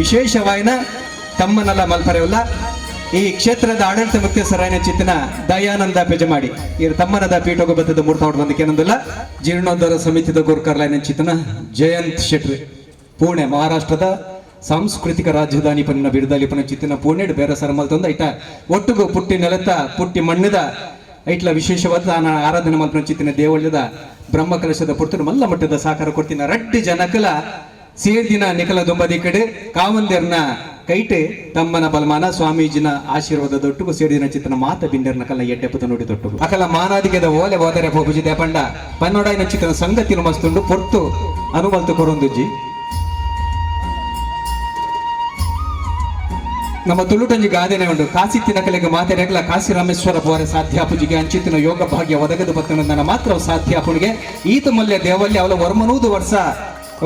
ವಿಶೇಷವಾಯಿನ ತಮ್ಮನೆಲ್ಲ ಮಲ್ಪರೆವಲ್ಲ. ಈ ಕ್ಷೇತ್ರದ ಆಡಳಿತ ಮುಖ್ಯಸ್ಥರಾಯನ ಚಿತ್ತನ ದಯಾನಂದ ಪೆಜಮಾಡಿ ಇವರು ತಮ್ಮನದ ಪೀಠೋಗ ಬತ್ತದ ಮೂರ್ತ ಬಂದಕ್ಕೆ ಏನೊಂದಿಲ್ಲ. ಜೀರ್ಣೋದ್ಧಾರ ಸಮಿತಿದ ಗುರುಕರ್ಲಾಯನ ಚಿತ್ತನ ಜಯಂತ್ ಶೆಟ್ರಿ, ಪುಣೆ ಮಹಾರಾಷ್ಟ್ರದ ಸಾಂಸ್ಕೃತಿಕ ರಾಜಧಾನಿ ಪನ್ನ ಬಿರುದಾಲಿ ಪನ್ನ ಚಿತ್ತನ ಪುಣೆ ಬೇರೆ ಸರಮಲ್ತೊಂದು ಐಟ ಒಟ್ಟುಗು ಪುಟ್ಟಿ ನೆಲತ ಪುಟ್ಟಿ ಮಣ್ಣದ ಐಟ್ಲ ವಿಶೇಷವಾದ ನಾನು ಆರಾಧನೆ ಮಲ್ಪನ ಚಿತ್ತಿನ ದೇವಳ್ಯದ ಬ್ರಹ್ಮಕಲಶದ ಪುರ್ತುಡು ಮಲ್ಲ ಮಟ್ಟದ ಸಾಕಾರ ಕೊಡ್ತಿನ ರಡ್ಡಿ ಜನಕಲ ಸೇರ್ದಿನ ನಿಖಲ ದುಂಬದಿ ಕಡೆ ಕಾವಂದೆರ್ನ ಕೈಟೆ ತಮ್ಮನ ಬಲಮಾನ ಸ್ವಾಮೀಜಿನ ಆಶೀರ್ವಾದ ದೊಟ್ಟುಗು ಸೇರಿದಿನ ಚಿತ್ತನ ಮಾತ ಬಿಂದರ್ನ ಕಲ್ಲ ಎಡ್ಡೆಪುತ ನುಡಿ ದೊಟ್ಟುಗು ಅಕಲ ಮಾನಾದಿಗೆದ ಓಲೆ ಓದರೆ ಪೋಪುಜಿ ದೇಪಂಡ ಪನ್ನೊಡಾಯಿನ ಚಿತ್ತನ ಸಂಗತಿನ ಮಸ್ತುಂಡು ಪೊರ್ತು ಅನುಮಲ್ತು ಕೊರೊಂದುಜ್ಜಿ. ನಮ್ಮ ತುಳುಟಂಜಿ ಗಾದೆನೆ ಉಂಡು, ಕಾಸಿ ತಿನಕಲೆಗೆ ಮಾತೆರೆಗ್ಲ ಕಾಶಿ ರಾಮೇಶ್ವರ ಪೋರೆ ಸಾಧ್ಯ ಪೂಜೆಗೆ ಅಂಚಿತ್ತಿನ ಯೋಗ ಭಾಗ್ಯ ಒದಗದು ಬತ್ತನ ಮಾತ್ರ ಸಾಧ್ಯ ಪುಣಿಗೆ. ಈತ ಮಲ್ಯ ದೇವಲ್ಯ ಅವಲ ವರ್ಮನೂದು ವರ್ಷ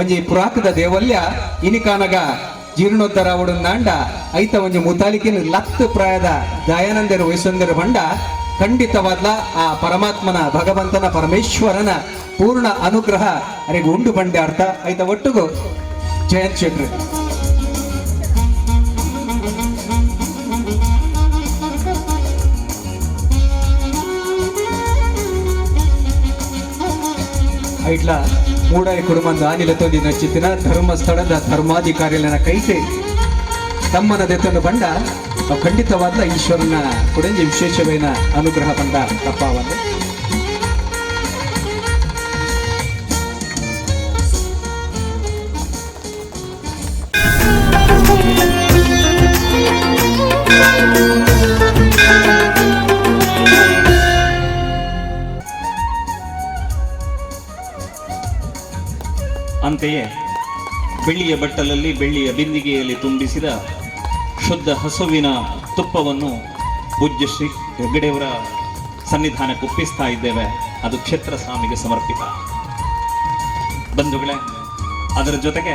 ಒಂಜಿ ಪುರಾಕದ ದೇವಲ್ಯ ಇನಿಕಾನಗ ಜೀರ್ಣೋದ್ಧಾರ ನಾಂಡ ಐತ ಒಂಜಿ ಮುತಾಲಿಕಿನ ಲತ್ತು ಪ್ರಾಯದ ದಯಾನಂದರು ವಯಸ್ಸೊಂದರ ಬಂಡ ಖಂಡಿತವಾದ್ಲ ಆ ಪರಮಾತ್ಮನ ಭಗವಂತನ ಪರಮೇಶ್ವರನ ಪೂರ್ಣ ಅನುಗ್ರಹ ಅರೆಗೆ ಉಂಡು ಬಂಡೆ ಅರ್ಥ ಐತ ಒಟ್ಟುಗು ಜಯಂತ್ ಶೆಟ್ರು. ಐಟ್ಲ ಮೂಡಾಯಿ ಕುಡುಮಂದ ಆನಿಲ ತೊಂದಿನ ಚಿತ್ತಿನ ಧರ್ಮಸ್ಥಳದ ಧರ್ಮಾಧಿಕಾರಿಗಳನ್ನ ಕೈತೆ ತಮ್ಮನ ದೆತ್ತನ್ನು ಬಂಡ ಖಂಡಿತವಾದ ಈಶ್ವರನ ಕೊಡಂಜಿ ವಿಶೇಷವೇನ ಅನುಗ್ರಹ ಬಂಡ ತಪ್ಪಾವಂದು. ಅಂತೆಯೇ ಬೆಳ್ಳಿಯ ಬಟ್ಟಲಲ್ಲಿ ಬೆಳ್ಳಿಯ ಬಿಂದಿಗೆಯಲ್ಲಿ ತುಂಬಿಸಿದ ಶುದ್ಧ ಹಸುವಿನ ತುಪ್ಪವನ್ನು ಪೂಜ್ಯ ಶ್ರೀ ಹೆಗ್ಗಡೆಯವರ ಸನ್ನಿಧಾನಕ್ಕೆ ಒಪ್ಪಿಸ್ತಾ ಇದ್ದೇವೆ. ಅದು ಕ್ಷೇತ್ರ ಸ್ವಾಮಿಗೆ ಸಮರ್ಪಿತ. ಬಂಧುಗಳೇ, ಅದರ ಜೊತೆಗೆ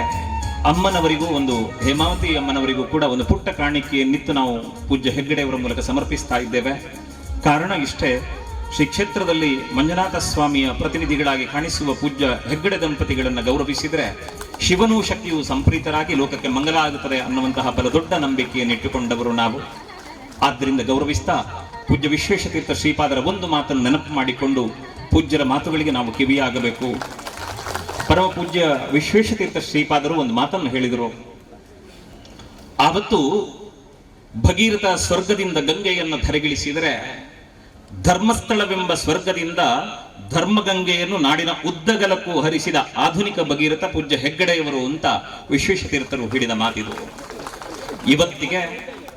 ಅಮ್ಮನವರಿಗೂ ಒಂದು ಹೇಮಾವತಿ ಅಮ್ಮನವರಿಗೂ ಕೂಡ ಒಂದು ಪುಟ್ಟ ಕಾಣಿಕೆಯನ್ನಿತ್ತು ನಾವು ಪೂಜ್ಯ ಹೆಗ್ಗಡೆಯವರ ಮೂಲಕ ಸಮರ್ಪಿಸ್ತಾ ಇದ್ದೇವೆ. ಕಾರಣ ಇಷ್ಟೇ, ಶ್ರೀ ಕ್ಷೇತ್ರದಲ್ಲಿ ಮಂಜುನಾಥ ಸ್ವಾಮಿಯ ಪ್ರತಿನಿಧಿಗಳಾಗಿ ಕಾಣಿಸುವ ಪೂಜ್ಯ ಹೆಗ್ಗಡೆ ದಂಪತಿಗಳನ್ನು ಗೌರವಿಸಿದರೆ ಶಿವನೂ ಶಕ್ತಿಯು ಸಂಪ್ರೀತರಾಗಿ ಲೋಕಕ್ಕೆ ಮಂಗಲ ಆಗುತ್ತದೆ ಅನ್ನುವಂತಹ ಬಲ ದೊಡ್ಡ ನಂಬಿಕೆಯನ್ನು ಇಟ್ಟುಕೊಂಡವರು ನಾವು. ಆದ್ದರಿಂದ ಗೌರವಿಸ್ತಾ ಪೂಜ್ಯ ವಿಶ್ವೇಶತೀರ್ಥ ಶ್ರೀಪಾದರ ಒಂದು ಮಾತನ್ನು ನೆನಪು ಮಾಡಿಕೊಂಡು ಪೂಜ್ಯರ ಮಾತುಗಳಿಗೆ ನಾವು ಕಿವಿಯಾಗಬೇಕು. ಪರಮ ಪೂಜ್ಯ ವಿಶ್ವೇಶತೀರ್ಥ ಶ್ರೀಪಾದರು ಒಂದು ಮಾತನ್ನು ಹೇಳಿದರು. ಆವತ್ತು ಭಗೀರಥ ಸ್ವರ್ಗದಿಂದ ಗಂಗೆಯನ್ನು ಧರೆಗಿಳಿಸಿದರೆ ಧರ್ಮಸ್ಥಳವೆಂಬ ಸ್ವರ್ಗದಿಂದ ಧರ್ಮಗಂಗೆಯನ್ನು ನಾಡಿನ ಉದ್ದಗಲಕ್ಕೂ ಹರಿಸಿದ ಆಧುನಿಕ ಭಗೀರಥ ಪೂಜ್ಯ ಹೆಗ್ಗಡೆಯವರು ಅಂತ ವಿಶ್ವೇಶತೀರ್ಥರು ಹಿಡಿದ ಮಾತಿದು. ಇವತ್ತಿಗೆ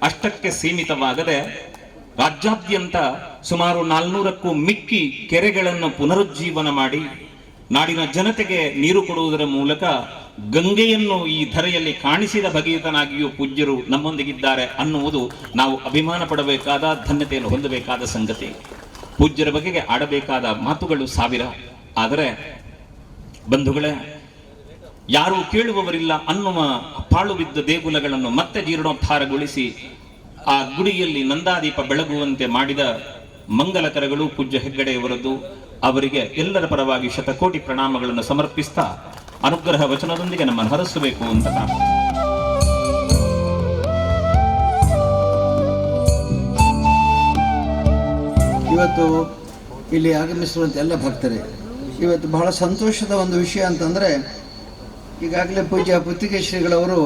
ಅಷ್ಟಕ್ಕೆ ಸೀಮಿತವಾಗದೆ ರಾಜ್ಯಾದ್ಯಂತ ಸುಮಾರು 400ಕ್ಕೂ ಮಿಕ್ಕಿ ಕೆರೆಗಳನ್ನು ಪುನರುಜ್ಜೀವನ ಮಾಡಿ ನಾಡಿನ ಜನತೆಗೆ ನೀರು ಕೊಡುವುದರ ಮೂಲಕ ಗಂಗೆಯನ್ನು ಈ ಧರೆಯಲ್ಲಿ ಕಾಣಿಸಿದ ಭಗೀರಥನಾಗಿಯೂ ಪೂಜ್ಯರು ನಮ್ಮೊಂದಿಗಿದ್ದಾರೆ ಅನ್ನುವುದು ನಾವು ಅಭಿಮಾನ ಪಡಬೇಕಾದ, ಧನ್ಯತೆಯನ್ನು ಹೊಂದಬೇಕಾದ ಸಂಗತಿ. ಪೂಜ್ಯರ ಬಗೆಗೆ ಆಡಬೇಕಾದ ಮಾತುಗಳು ಸಾವಿರ. ಆದರೆ ಬಂಧುಗಳೇ, ಯಾರೂ ಕೇಳುವವರಿಲ್ಲ ಅನ್ನುವ ಪಾಳು ಬಿದ್ದ ದೇಗುಲಗಳನ್ನು ಮತ್ತೆ ಜೀರ್ಣೋದ್ಧಾರಗೊಳಿಸಿ ಆ ಗುಡಿಯಲ್ಲಿ ನಂದಾದೀಪ ಬೆಳಗುವಂತೆ ಮಾಡಿದ ಮಂಗಲಕರಗಳು ಪೂಜ್ಯ ಹೆಗ್ಗಡೆಯವರದ್ದು. ಅವರಿಗೆ ಎಲ್ಲರ ಪರವಾಗಿ ಶತಕೋಟಿ ಪ್ರಣಾಮಗಳನ್ನು ಸಮರ್ಪಿಸ್ತಾ ಅನುಗ್ರಹ ವಚನದೊಂದಿಗೆ ನಮ್ಮನ್ನು ಹರಸಬೇಕು ಅಂತ ನಾನು. ಇವತ್ತು ಇಲ್ಲಿ ಆಗಮಿಸಿರುವಂಥ ಎಲ್ಲ ಭಕ್ತರೇ, ಇವತ್ತು ಬಹಳ ಸಂತೋಷದ ಒಂದು ವಿಷಯ ಅಂತಂದರೆ, ಈಗಾಗಲೇ ಪೂಜ್ಯ ಪುತ್ತಿಗೆ ಶ್ರೀಗಳವರು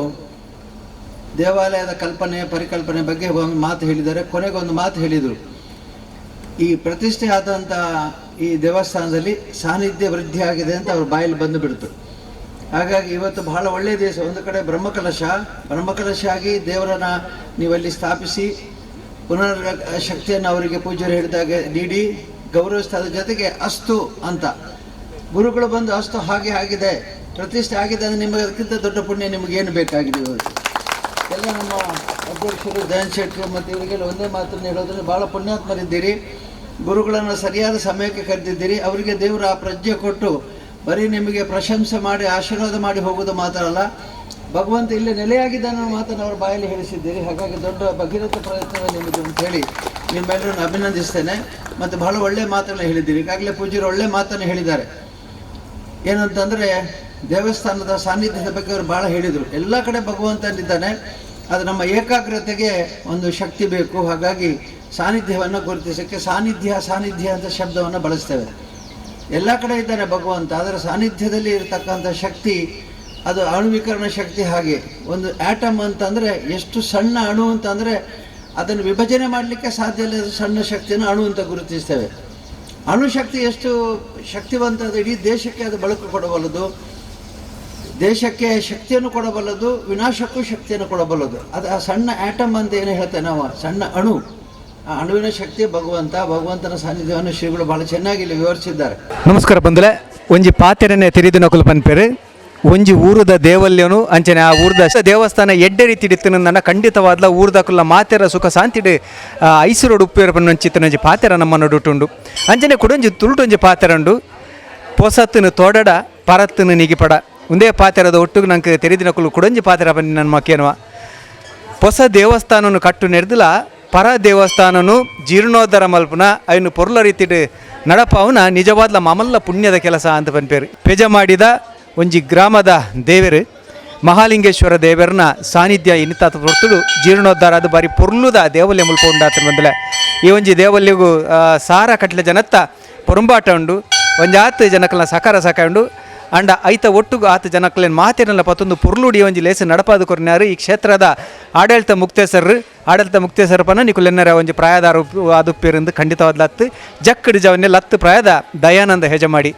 ದೇವಾಲಯದ ಕಲ್ಪನೆ ಪರಿಕಲ್ಪನೆ ಬಗ್ಗೆ ಒಂದು ಮಾತು ಹೇಳಿದ್ದಾರೆ. ಕೊನೆಗೆ ಒಂದು ಮಾತು ಹೇಳಿದರು, ಈ ಪ್ರತಿಷ್ಠೆ ಆದಂಥ ಈ ದೇವಸ್ಥಾನದಲ್ಲಿ ಸಾನ್ನಿಧ್ಯ ವೃದ್ಧಿಯಾಗಿದೆ ಅಂತ ಅವ್ರ ಬಾಯಲ್ಲಿ ಬಂದು ಬಿಡ್ತು. ಹಾಗಾಗಿ ಇವತ್ತು ಬಹಳ ಒಳ್ಳೆಯ ದಿವಸ. ಒಂದು ಕಡೆ ಬ್ರಹ್ಮಕಲಶ ಆಗಿ ದೇವರನ್ನ ನೀವಲ್ಲಿ ಸ್ಥಾಪಿಸಿ ಪುನರ್ ಶಕ್ತಿಯನ್ನು ಅವರಿಗೆ ಪೂಜ್ಯರು ಹೇಳಿದಾಗ ನೀಡಿ ಗೌರವಿಸ್ತಾ, ಅದ್ರ ಜೊತೆಗೆ ಅಸ್ತು ಅಂತ ಗುರುಗಳು ಬಂದು ಅಸ್ತು ಹಾಗೆ ಆಗಿದೆ, ಪ್ರತಿಷ್ಠೆ ಆಗಿದೆ ಅಂದರೆ ನಿಮಗೆ ಅದಕ್ಕಿಂತ ದೊಡ್ಡ ಪುಣ್ಯ ನಿಮಗೇನು ಬೇಕಾಗಿದೆ? ಇವತ್ತು ಎಲ್ಲ ನಮ್ಮ ಅಧ್ಯಕ್ಷರು ಜಯಂತ್ ಶೆಟ್ಟರು ಮತ್ತು ಇವರಿಗೆಲ್ಲ ಒಂದೇ ಮಾತನ್ನು ಹೇಳೋದ್ರೆ, ಭಾಳ ಪುಣ್ಯಾತ್ಮರಿದ್ದೀರಿ, ಗುರುಗಳನ್ನು ಸರಿಯಾದ ಸಮಯಕ್ಕೆ ಕರೆದಿದ್ದೀರಿ. ಅವರಿಗೆ ದೇವರು ಆ ಪ್ರಜ್ಞೆ ಕೊಟ್ಟು ಬರೀ ನಿಮಗೆ ಪ್ರಶಂಸೆ ಮಾಡಿ ಆಶೀರ್ವಾದ ಮಾಡಿ ಹೋಗೋದು ಮಾತ್ರ ಅಲ್ಲ, ಭಗವಂತ ಇಲ್ಲೇ ನೆಲೆಯಾಗಿದ್ದಾನೆ ಅನ್ನೋ ಮಾತನ್ನು ಅವರ ಬಾಯಲ್ಲಿ ಹೇಳಿಸಿದ್ದೀರಿ. ಹಾಗಾಗಿ ದೊಡ್ಡ ಭಗೀರಥ ಪ್ರಯತ್ನವೇ ನಿಮ್ಮದು ಅಂತ ಹೇಳಿ ನಿಮ್ಮೆಲ್ಲರನ್ನು ಅಭಿನಂದಿಸ್ತೇನೆ. ಮತ್ತು ಬಹಳ ಒಳ್ಳೆಯ ಮಾತನ್ನು ಹೇಳಿದ್ದೀರಿ. ಈಗಾಗಲೇ ಪೂಜ್ಯರು ಒಳ್ಳೆಯ ಮಾತನ್ನು ಹೇಳಿದ್ದಾರೆ. ಏನಂತಂದರೆ ದೇವಸ್ಥಾನದ ಸಾನ್ನಿಧ್ಯದ ಬಗ್ಗೆ ಅವರು ಭಾಳ ಹೇಳಿದರು. ಎಲ್ಲ ಕಡೆ ಭಗವಂತನಿದ್ದಾನೆ, ಅದು ನಮ್ಮ ಏಕಾಗ್ರತೆಗೆ ಒಂದು ಶಕ್ತಿ ಬೇಕು. ಹಾಗಾಗಿ ಸಾನ್ನಿಧ್ಯವನ್ನು ಗುರುತಿಸೋಕ್ಕೆ ಸಾನ್ನಿಧ್ಯ ಸಾನ್ನಿಧ್ಯ ಅಂತ ಶಬ್ದವನ್ನು ಬಳಸ್ತೇವೆ. ಎಲ್ಲ ಕಡೆ ಇದ್ದಾನೆ ಭಗವಂತ, ಅದರ ಸಾನ್ನಿಧ್ಯದಲ್ಲಿ ಇರತಕ್ಕಂಥ ಶಕ್ತಿ ಅದು ಅಣುವೀಕರಣ ಶಕ್ತಿ. ಹಾಗೆ ಒಂದು ಆಟಮ್ ಅಂತಂದರೆ ಎಷ್ಟು ಸಣ್ಣ ಅಣು ಅಂತಂದರೆ ಅದನ್ನು ವಿಭಜನೆ ಮಾಡಲಿಕ್ಕೆ ಸಾಧ್ಯ ಇಲ್ಲ, ಸಣ್ಣ ಶಕ್ತಿಯನ್ನು ಅಣು ಅಂತ ಗುರುತಿಸ್ತೇವೆ. ಅಣುಶಕ್ತಿ ಎಷ್ಟು ಶಕ್ತಿವಂತ, ಅದು ಇಡೀ ದೇಶಕ್ಕೆ ಅದು ಬೆಳಕು ಕೊಡಬಲ್ಲದು, ದೇಶಕ್ಕೆ ಶಕ್ತಿಯನ್ನು ಕೊಡಬಲ್ಲದು, ವಿನಾಶಕ್ಕೂ ಶಕ್ತಿಯನ್ನು ಕೊಡಬಲ್ಲದು. ಅದು ಆ ಸಣ್ಣ ಆಟಮ್ ಅಂತ ಏನು ಹೇಳ್ತೇವೆ ನಾವು, ಸಣ್ಣ ಅಣು, ಆ ಅಣುವಿನ ಶಕ್ತಿ ಭಗವಂತ. ಭಗವಂತನ ಸಾನ್ನಿಧ್ಯವನ್ನು ಶ್ರೀಗಳು ಭಾಳ ಚೆನ್ನಾಗಿ ಇಲ್ಲಿ ವಿವರಿಸಿದ್ದಾರೆ. ನಮಸ್ಕಾರ ಬಂಧುಲೆ, ಒಂಜಿ ಪಾತೆರನೆ ತೆರಿದಿನಕುಲು ಪನ್ಪೆರು ಒಂಜಿ ಊರದ ದೇವಲ್ಯನು ಅಂಚನೆ ಆ ಊರದ ದೇವಸ್ಥಾನ ಎಡ್ಡೆ ರೀತಿ ಇತ್ತಿನ ಖಂಡಿತವಾದ್ಲ ಊರ್ದಕುಲ್ಲ ಮಾತೆರ ಸುಖ ಶಾಂತಿಡು ಐಸುರೋಡು ಉಪ್ಪೇರ ಪನ್ನೊಂಚಿತ್ತನೊಂಜಿ ಪಾತೆರ ನಮ್ಮ ನಡುಟುಂಡು. ಅಂಚನೆ ಕುಡೊಂಜಿ ತುಳುಟೊಂಜಿ ಪಾತೆರಂಡು, ಪೊಸತ್ತನು ತೋಡಡ ಪರತ್ತನು ನಿಗಿಪಡ. ಒಂದೇ ಪಾತೆರದ ಒಟ್ಟುಗು ನಂಗೆ ತೆರಿದಿನಕುಲು ಕುಡೊಂಜಿ ಪಾತೆರ ಪನ್ನಿ ನನ್ನ ಮಕ್ಕೇನುವ. ಹೊಸ ದೇವಸ್ಥಾನನು ಕಟ್ಟು ನೆಡ್ದಲ ಪರ ದೇವಸ್ಥಾನನು ಜೀರ್ಣೋದ್ಧಾರ ಮಲ್ಪುನ ಐನು ಪೊರ್ಲ ರೀತಿಡ್ ನಡಪಾವುನ ನಿಜವಾದ್ಲ ಮಮಲ್ಲ ಪುಣ್ಯದ ಕೆಲಸ ಅಂತ ಪನ್ಪೇರು. ಪೆಜ ಮಾಡಿದ ಒಂಜಿ ಗ್ರಾಮದ ದೇವರು ಮಹಾಲಿಂಗೇಶ್ವರ ದೇವರನ ಸಾನ್ನಿಧ್ಯ ಇನ್ನಿತಾತ ಹೊರ್ತುಡು ಜೀರ್ಣೋದ್ಧಾರ ಅದು ಬಾರಿ ಪೊರ್ಲುದ ದೇವಲ್ಯ ಮುಲ್ಪ ಉಂಡಾತ ಬಂದಲೆ. ಈ ಒಂಜಿ ದೇವಲ್ಯಗು ಸಾರ ಕಟ್ಲೆ ಜನತ್ತ ಪೊರುಂಬಾಟ ಉಂಡು, ಒಂಜಿ ಆತು ಜನಕ್ಕಲ್ನ ಸಕಾರ ಸಕಾಯ ಉಂಡು. ಅಂಡ ಐತ ಒಟ್ಟುಗು ಆತ ಜನಕ್ಕಲೇನು ಮಾತಿರಲ್ಲ ಪತ್ತೊಂದು ಪೊರ್ಲುಡಿ ಒಂಜಿ ಲೇಸು ನಡಪಾದು ಕೊರ್ನಾರು. ಈ ಕ್ಷೇತ್ರದ ಆಡಳಿತ ಮುಕ್ತೇಸರು, ಆಡಳಿತ ಮುಕ್ತೇಸರಪನ ನಿಕುಲೆನ್ನರ ಒಂಜಿ ಪ್ರಾಯದಾರ ಆದುಪ್ಪೇರಿಂದು ಖಂಡಿತವಾದ ಲತ್ತು ಜಕ್ಕಡಿ ಜವನ್ನೆ ಲತ್ತು ಪ್ರಾಯದ ದಯಾನಂದ ಹೆಜಮಾಡಿ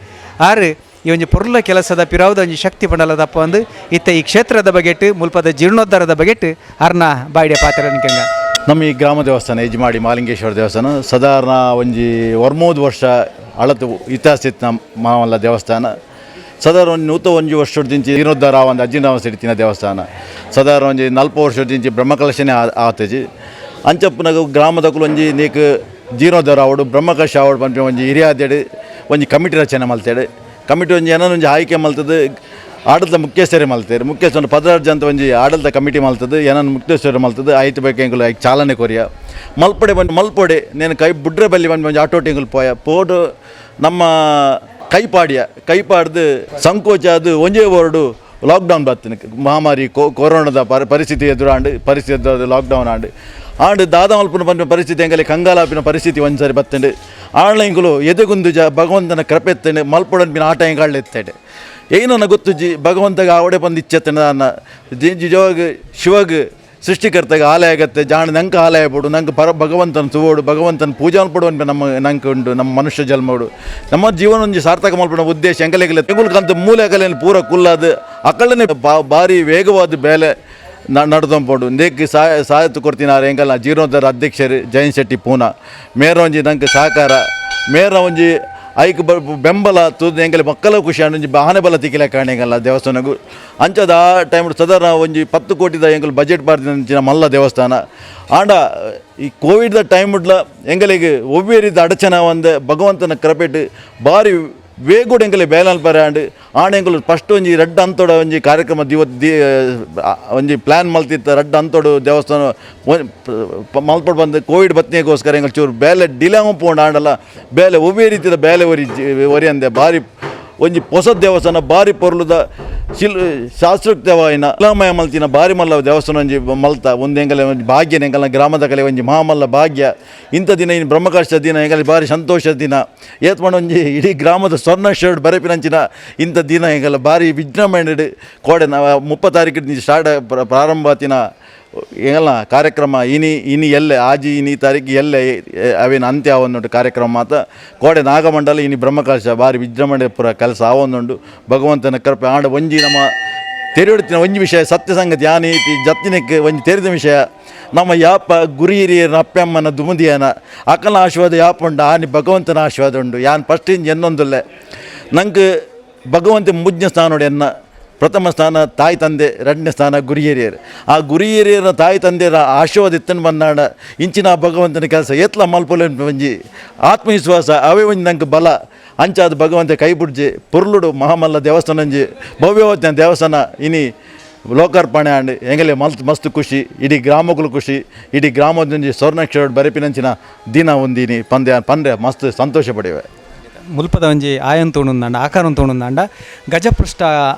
ಆರು ಈ ಒಂಜಿ ಪೊರ್ಲ ಕೆಲಸದ ಪಿರಾವುದ ಒಂಜಿ ಶಕ್ತಿ ಪಂಡಲದಪ್ಪ ಒಂದು ಇತ್ತ ಈ ಕ್ಷೇತ್ರದ ಬಗೆಟ್ ಮುಲ್ಪದ ಜೀರ್ಣೋದ್ಧಾರದ ಬಗೆಟ್ ಅರ್ನ ಬಾಯಿಡೆ ಪಾತ್ರ ನಿಕಂಗ. ನಮ್ಮ ಈ ಗ್ರಾಮ ದೇವಸ್ಥಾನ ಯಜಮಾಡಿ ಮಹಾಲಿಂಗೇಶ್ವರ ದೇವಸ್ಥಾನ ಸಾಧಾರಣ ಒಂಜಿ 30 ವರ್ಷ ಅಳತು ಇತಿಹಾಸ ಇತ್ತು ಮಾಮಲ್ಲ ದೇವಸ್ಥಾನ. ಸಾಧಾರಣ ಒಂದು 101 ವರ್ಷದಿಂಚಿ ಜೀರ್ಣೋದ್ಧಾರ ಒಂದು ಅಜ್ಜಿನ ಸಿಡ್ತಿನ ದೇವಸ್ಥಾನ. ಸಾಧಾರಣ ಒಂಜಿ 40 ವರ್ಷದಿಂಚಿ ಬ್ರಹ್ಮಕಲಶನೇ ಆತಜಿ. ಅಂಚಪ್ಪನಾಗ ಗ್ರಾಮದಕ್ಕೂ ಒಂಜಿ ನೀಕ್ ಜೀರ್ಣೋದ್ಧಾರ ಆವಡು ಬ್ರಹ್ಮಕಲಶ ಆವಡು ಪನ್ಪಿ ಒಂಜಿ ಹಿರಿಯಾದೇಡು ಒಂಜಿ ಕಮಿಟಿ ರಚನೆ ಮಲ್ತೇಡು. ಕಮಿಟಿ ಒಂಜಿ ಏನೋ ಒಂಜಿ ಆಯ್ಕೆ ಮಲ್ತದೆ, ಆಡಳಿತ ಮುಖ್ಯಸ್ಥರೇ ಮಲ್ತೇರು. ಮುಖ್ಯಸ್ಥ ಒಂದು 16 ಜನ ಒಂಜಿ ಆಡಳಿತ ಕಮಿಟಿ ಮಲ್ತದೆ, ಏನೋ ಮುಖ್ಯಸ್ಥರು ಮಲ್ತದೆ. ಆಯ್ತು ಬೇಕು ಎಂಕುಲು ಐಕ್ ಚಾಲನೆ ಕೊರಿಯ ಮಲ್ಪಡೆ ಬಂದು ಮಲ್ಪೊಡೆ ನೇನು ಕೈ ಬುಡ್ರೆ ಬಲ್ಲಿ ಬಂದು ಒಂಜಿ ಆಟೋ ಟಿಂಗುಲು ಪೋಯ ಪೋಡು ನಮ್ಮ ಕೈಪಾಡಿಯ ಕೈಪಾಡ್ದು ಸಂಕೋಚ ಅದು ಒಂಜೇ ವರ್ಡು ಲಾಕ್ಡೌನ್ ಬತ್ತಿನ ಮಹಾಮಾರಿ ಕೊರೋನಾದ ಪರಿಸ್ಥಿತಿ ಎದುರಾಂಡು ಪರಿಸ್ಥಿತಿ ಎದುರಾದ ಲಾಕ್ಡೌನ್ ಆಂಡು ಆಂಡು ದಾದ ಮಲ್ಪನ ಪನ್ಪಿನ ಪರಿಸ್ಥಿತಿ ಎಂಗಲಿ ಕಂಗಾಲಾಪಿನ ಪರಿಸ್ಥಿತಿ ಒಂದ್ಸರಿ ಬತ್ತಂಡು. ಆನ್ಲೈನ್ಗಳು ಎದೆಗುಂದು ಜ ಭಗವಂತನ ಕೃಪೆತ್ತಂಡು ಮಲ್ಪೊಡನ್ಪಿನ ಆಟ ಎಂಗಾಳ್ಳೆತ್ತೇಡು. ಏನನ್ನ ಗೊತ್ತುಜ್ಜಿ ಭಗವಂತಗ ಆವಡೆ ಬಂದು ಇಚ್ಛೆತ್ತಂಡ ಅನ್ನ ಜಿಜೋಗ್ ಶಿವಗ್ ಸೃಷ್ಟಿಕರ್ತಗ ಆಲಯ ಆಗತ್ತೆ ಜಾಣ ನಂಗೆ ಆಲಯ ಬೋಡು ನಂಗೆ ಪರ ಭಗವಂತನ ಸುವೋಡು ಭಗವಂತನ ಪೂಜಾ ಪಡು ಅನ್ಪೆ ನಮ್ಮ ನಂಗೆ ಉಂಡು ನಮ್ಮ ಮನುಷ್ಯ ಜನ್ಮೋಡು ನಮ್ಮ ಜೀವನ ಒಂಜಿ ಸಾರ್ಥಕ ಮಲ್ಪಡ ಉದ್ದೇಶ ಎಂಗಲೆಗಲೆ ತೆಗುಲ್ಕಂತ ಮೂಲೆ ಅಗಲೇನು ಪೂರ ಕುಲ್ಲಾದ ಅಕಳನೆ ಭಾರಿ ವೇಗವಾದ ಬೇಲೆ ನಡ್ದೊಂಪೋಡು. ಇಂದೇಕ್ ಸಹಾಯತ ಕೊಡ್ತಿನಾರು ಎಂಕಲ್ನ ಜೀರ್ಣೋದ್ಧಾರ ಅಧ್ಯಕ್ಷರು ಜಯಂತ್ ಶೆಟ್ಟಿ ಪೂನಾ ಮೇರ ಒಂಜಿ ನಂಗೆ ಸಹಕಾರ ಮೇರ ಒಂಜಿ ಐಕ್ ಬೆಂಬಲ ತೂದು ಎಂಕಲೆ ಮಕ್ಕಳ ಖುಷಿ ಒಂಜಿ ಬಾಹನೆ ಬಲ ತಿಕ್ಕಿಲೆ ಕಾಣೆಂಗಲ್ಲ ದೇವಸ್ಥಾನಗು. ಅಂಚದ ಆ ಟೈಮ್ ಸಾಧಾರಣ ಒಂಜಿ 10 ಕೋಟಿದ ಎಂಕಲ್ ಬಜೆಟ್ ಬಾರ್ದಿನ ಮಲ್ಲ ದೇವಸ್ಥಾನ. ಆಂಡ ಈ ಕೋವಿಡ್ದ ಟೈಮ್ ಎಂಗಲಿಗೆ ಒವ್ವೇ ರೀತಿ ಅಡಚನೆ ಒಂದು ಭಗವಂತನ ಕೃಪೆಟ್ ಭಾರಿ ವೇಗೋಡು ಎಂಕಲೆ ಬೇಲಾಲ್ ಪರೆ ಆಂಡ್ ಆಂಡ ಎಂಕುಲು ಫಸ್ಟ್ ಒಂಜಿ ರಡ್ಡ್ ಅಂತೋಡ ಒಂಜಿ ಕಾರ್ಯಕ್ರಮ ಒಂಜಿ ಪ್ಲ್ಯಾನ್ ಮಲ್ತಿತ್ತ ರಡ್ಡ್ ಅಂತೋಡು ದೇವಸ್ಥಾನ ಮಲ್ಪಡ್ ಬಂದು ಕೋವಿಡ್ ಬತ್ನಿಗೋಸ್ಕರ ಎಂಕಲ್ ಚೂರು ಬೇಲೆ ಡಿಲೇ ಪೋಂಡು ಆಂಡಲ್ಲ ಬೇಲೆ ಒವ್ವೇ ರೀತಿಯ ಬೇಲೆ ಒರಿ ಒರಿ ಅಂದೆ ಭಾರಿ ಒಂಜಿ ಹೊಸ ದೇವಸ್ಥಾನ ಭಾರಿ ಪೊರ್ಲುದ ಶಿಲ್ ಶಾಸ್ತ್ರೋಕ್ತವಾಯಿನ ಶಿಲಾಮಯ ಮಲ್ತಿನ ಭಾರಿ ಮಲ್ಲ ದೇವಸ್ಥಾನ ಒಂಜಿ ಮಲ್ತ ಒಂದು ಎಂಗಲೆ ಒಂಜಿ ಭಾಗ್ಯ ಎಂಕಲ್ನ ಗ್ರಾಮದ ಕಲೆ ಒಂಜಿ ಮಹಾಮಲ್ಲ ಭಾಗ್ಯ. ಇಂಥ ದಿನ ಇನ್ನು ಬ್ರಹ್ಮಕಲಶ ದಿನ ಎಂಗಲೆ ಭಾರಿ ಸಂತೋಷದ ದಿನ. ಏತ್ಮಂಡ ಒಂಜಿ ಇಡೀ ಗ್ರಾಮದ ಸ್ವರ್ಣ ಶರ್ಟ್ ಬರೆಪಿನಂಚಿನ ಇಂಥ ದಿನ ಎಂಗಲ ಭಾರಿ ವಿಜೃಂಭಣೆ ಕೋಡೆ ನಾವು 30 ತಾರೀಕು ಸ್ಟಾರ್ಟ್ ಪ್ರಾರಂಭ ಆತಿನ ಎಂಗಲ್ನ ಕಾರ್ಯಕ್ರಮ ಇನಿ ಇನಿ ಎಲ್ಲೆ ಆಜಿ ಇನಿ ತಾರೀಕು ಎಲ್ಲೆ ಅವೇನು ಅಂತ್ಯ ಆವೊಂದುಂಟು ಕಾರ್ಯಕ್ರಮ ಮಾತ ಕೋಡೆ ನಾಗಮಂಡಲ ಇನಿ ಬ್ರಹ್ಮಕಲಶ ಭಾರಿ ವಿಜೃಂಭಣೆ ಪೂರ ಕೆಲಸ ಆವೊಂದುಂಡು. ಭಗವಂತನ ಕೃಪೆ ಆಂಡ ಒಂಜಿ ನಮ್ಮ ತೆರೆಯುತ್ತಿನ ಒಂಜಿ ವಿಷಯ ಸತ್ಯ ಸಂಗತಿ ಯಾನೀತಿ ಜತ್ತಿನಕ್ಕೆ ಒಂಜಿ ತೆರೆದ ವಿಷಯ ನಮ್ಮ ಯಾಪ ಗುರಿ ಹಿರಿಯರ ಅಪ್ಪಮ್ಮನ ದುಮುದಿಯನ ಅಕಲ ಆಶೀರ್ವಾದ ಯಾಪ ಉಂಡು ಆನಿ ಭಗವಂತನ ಆಶೀರ್ವಾದ ಉಂಡು. ಯಾನ್ ಫಸ್ಟ್ ಇಂಜ್ ಎನ್ನೊಂದುಲ್ಲೆ ನಂಗೆ ಭಗವಂತ ಮುಜ್ಞ ಸ್ಥಾನೋಡು ಎನ್ನ ಪ್ರಥಮ ಸ್ಥಾನ ತಾಯಿ ತಂದೆ, ಎರಡನೇ ಸ್ಥಾನ ಗುರಿ ಹಿರಿಯರು. ಆ ಗುರಿ ಹಿರಿಯರ ತಾಯಿ ತಂದೆಯರ ಆಶೀರ್ವಾದ ಇತ್ತನ್ ಬಂದಾಡ ಇಂಚಿನ ಭಗವಂತನ ಕೆಲಸ ಏತ್ಲ ಮಲ್ಪೊಲೆ ಒಂಜಿ ಆತ್ಮವಿಶ್ವಾಸ ಅವೇ ಒಂಜಿ ನಂಗೆ ಬಲ. ಅಂಚಾದ ಭಗವಂತ ಕೈ ಬುಡ್ಜಿ ಪೊರ್ಲುಡು ಮಹಾಮಲ್ಲ ದೇವಸ್ಥಾನ ಒಂಜಿ ಭವ್ಯವತಿನ ದೇವಸ್ಥಾನ ಇನಿ ಲೋಕಾರ್ಪಣೆ ಆಂಡ್ ಎಂಗಲೆ ಮಸ್ತ್ ಖುಷಿ ಇಡೀ ಗ್ರಾಮಗಳು ಖುಷಿ ಇಡೀ ಗ್ರಾಮದೊಂಜಿ ಸ್ವರ್ಣಾಕ್ಷರ ಬರೆಪಿನಂಚಿನ ದಿನ ಒಂದಿನಿ ಪಂದ್ಯ ಪಂದ್ರೆ ಮಸ್ತ್ ಸಂತೋಷ ಪಡೆಯುವೆ. ಮುಲ್ಪದ ಒಂಜಿ ಆಯನ್ ತೋಣುಂದಾಂಡ ಆಕಾರ ತೋಣುಂದಾಂಡ ಗಜಪೃಷ್ಠ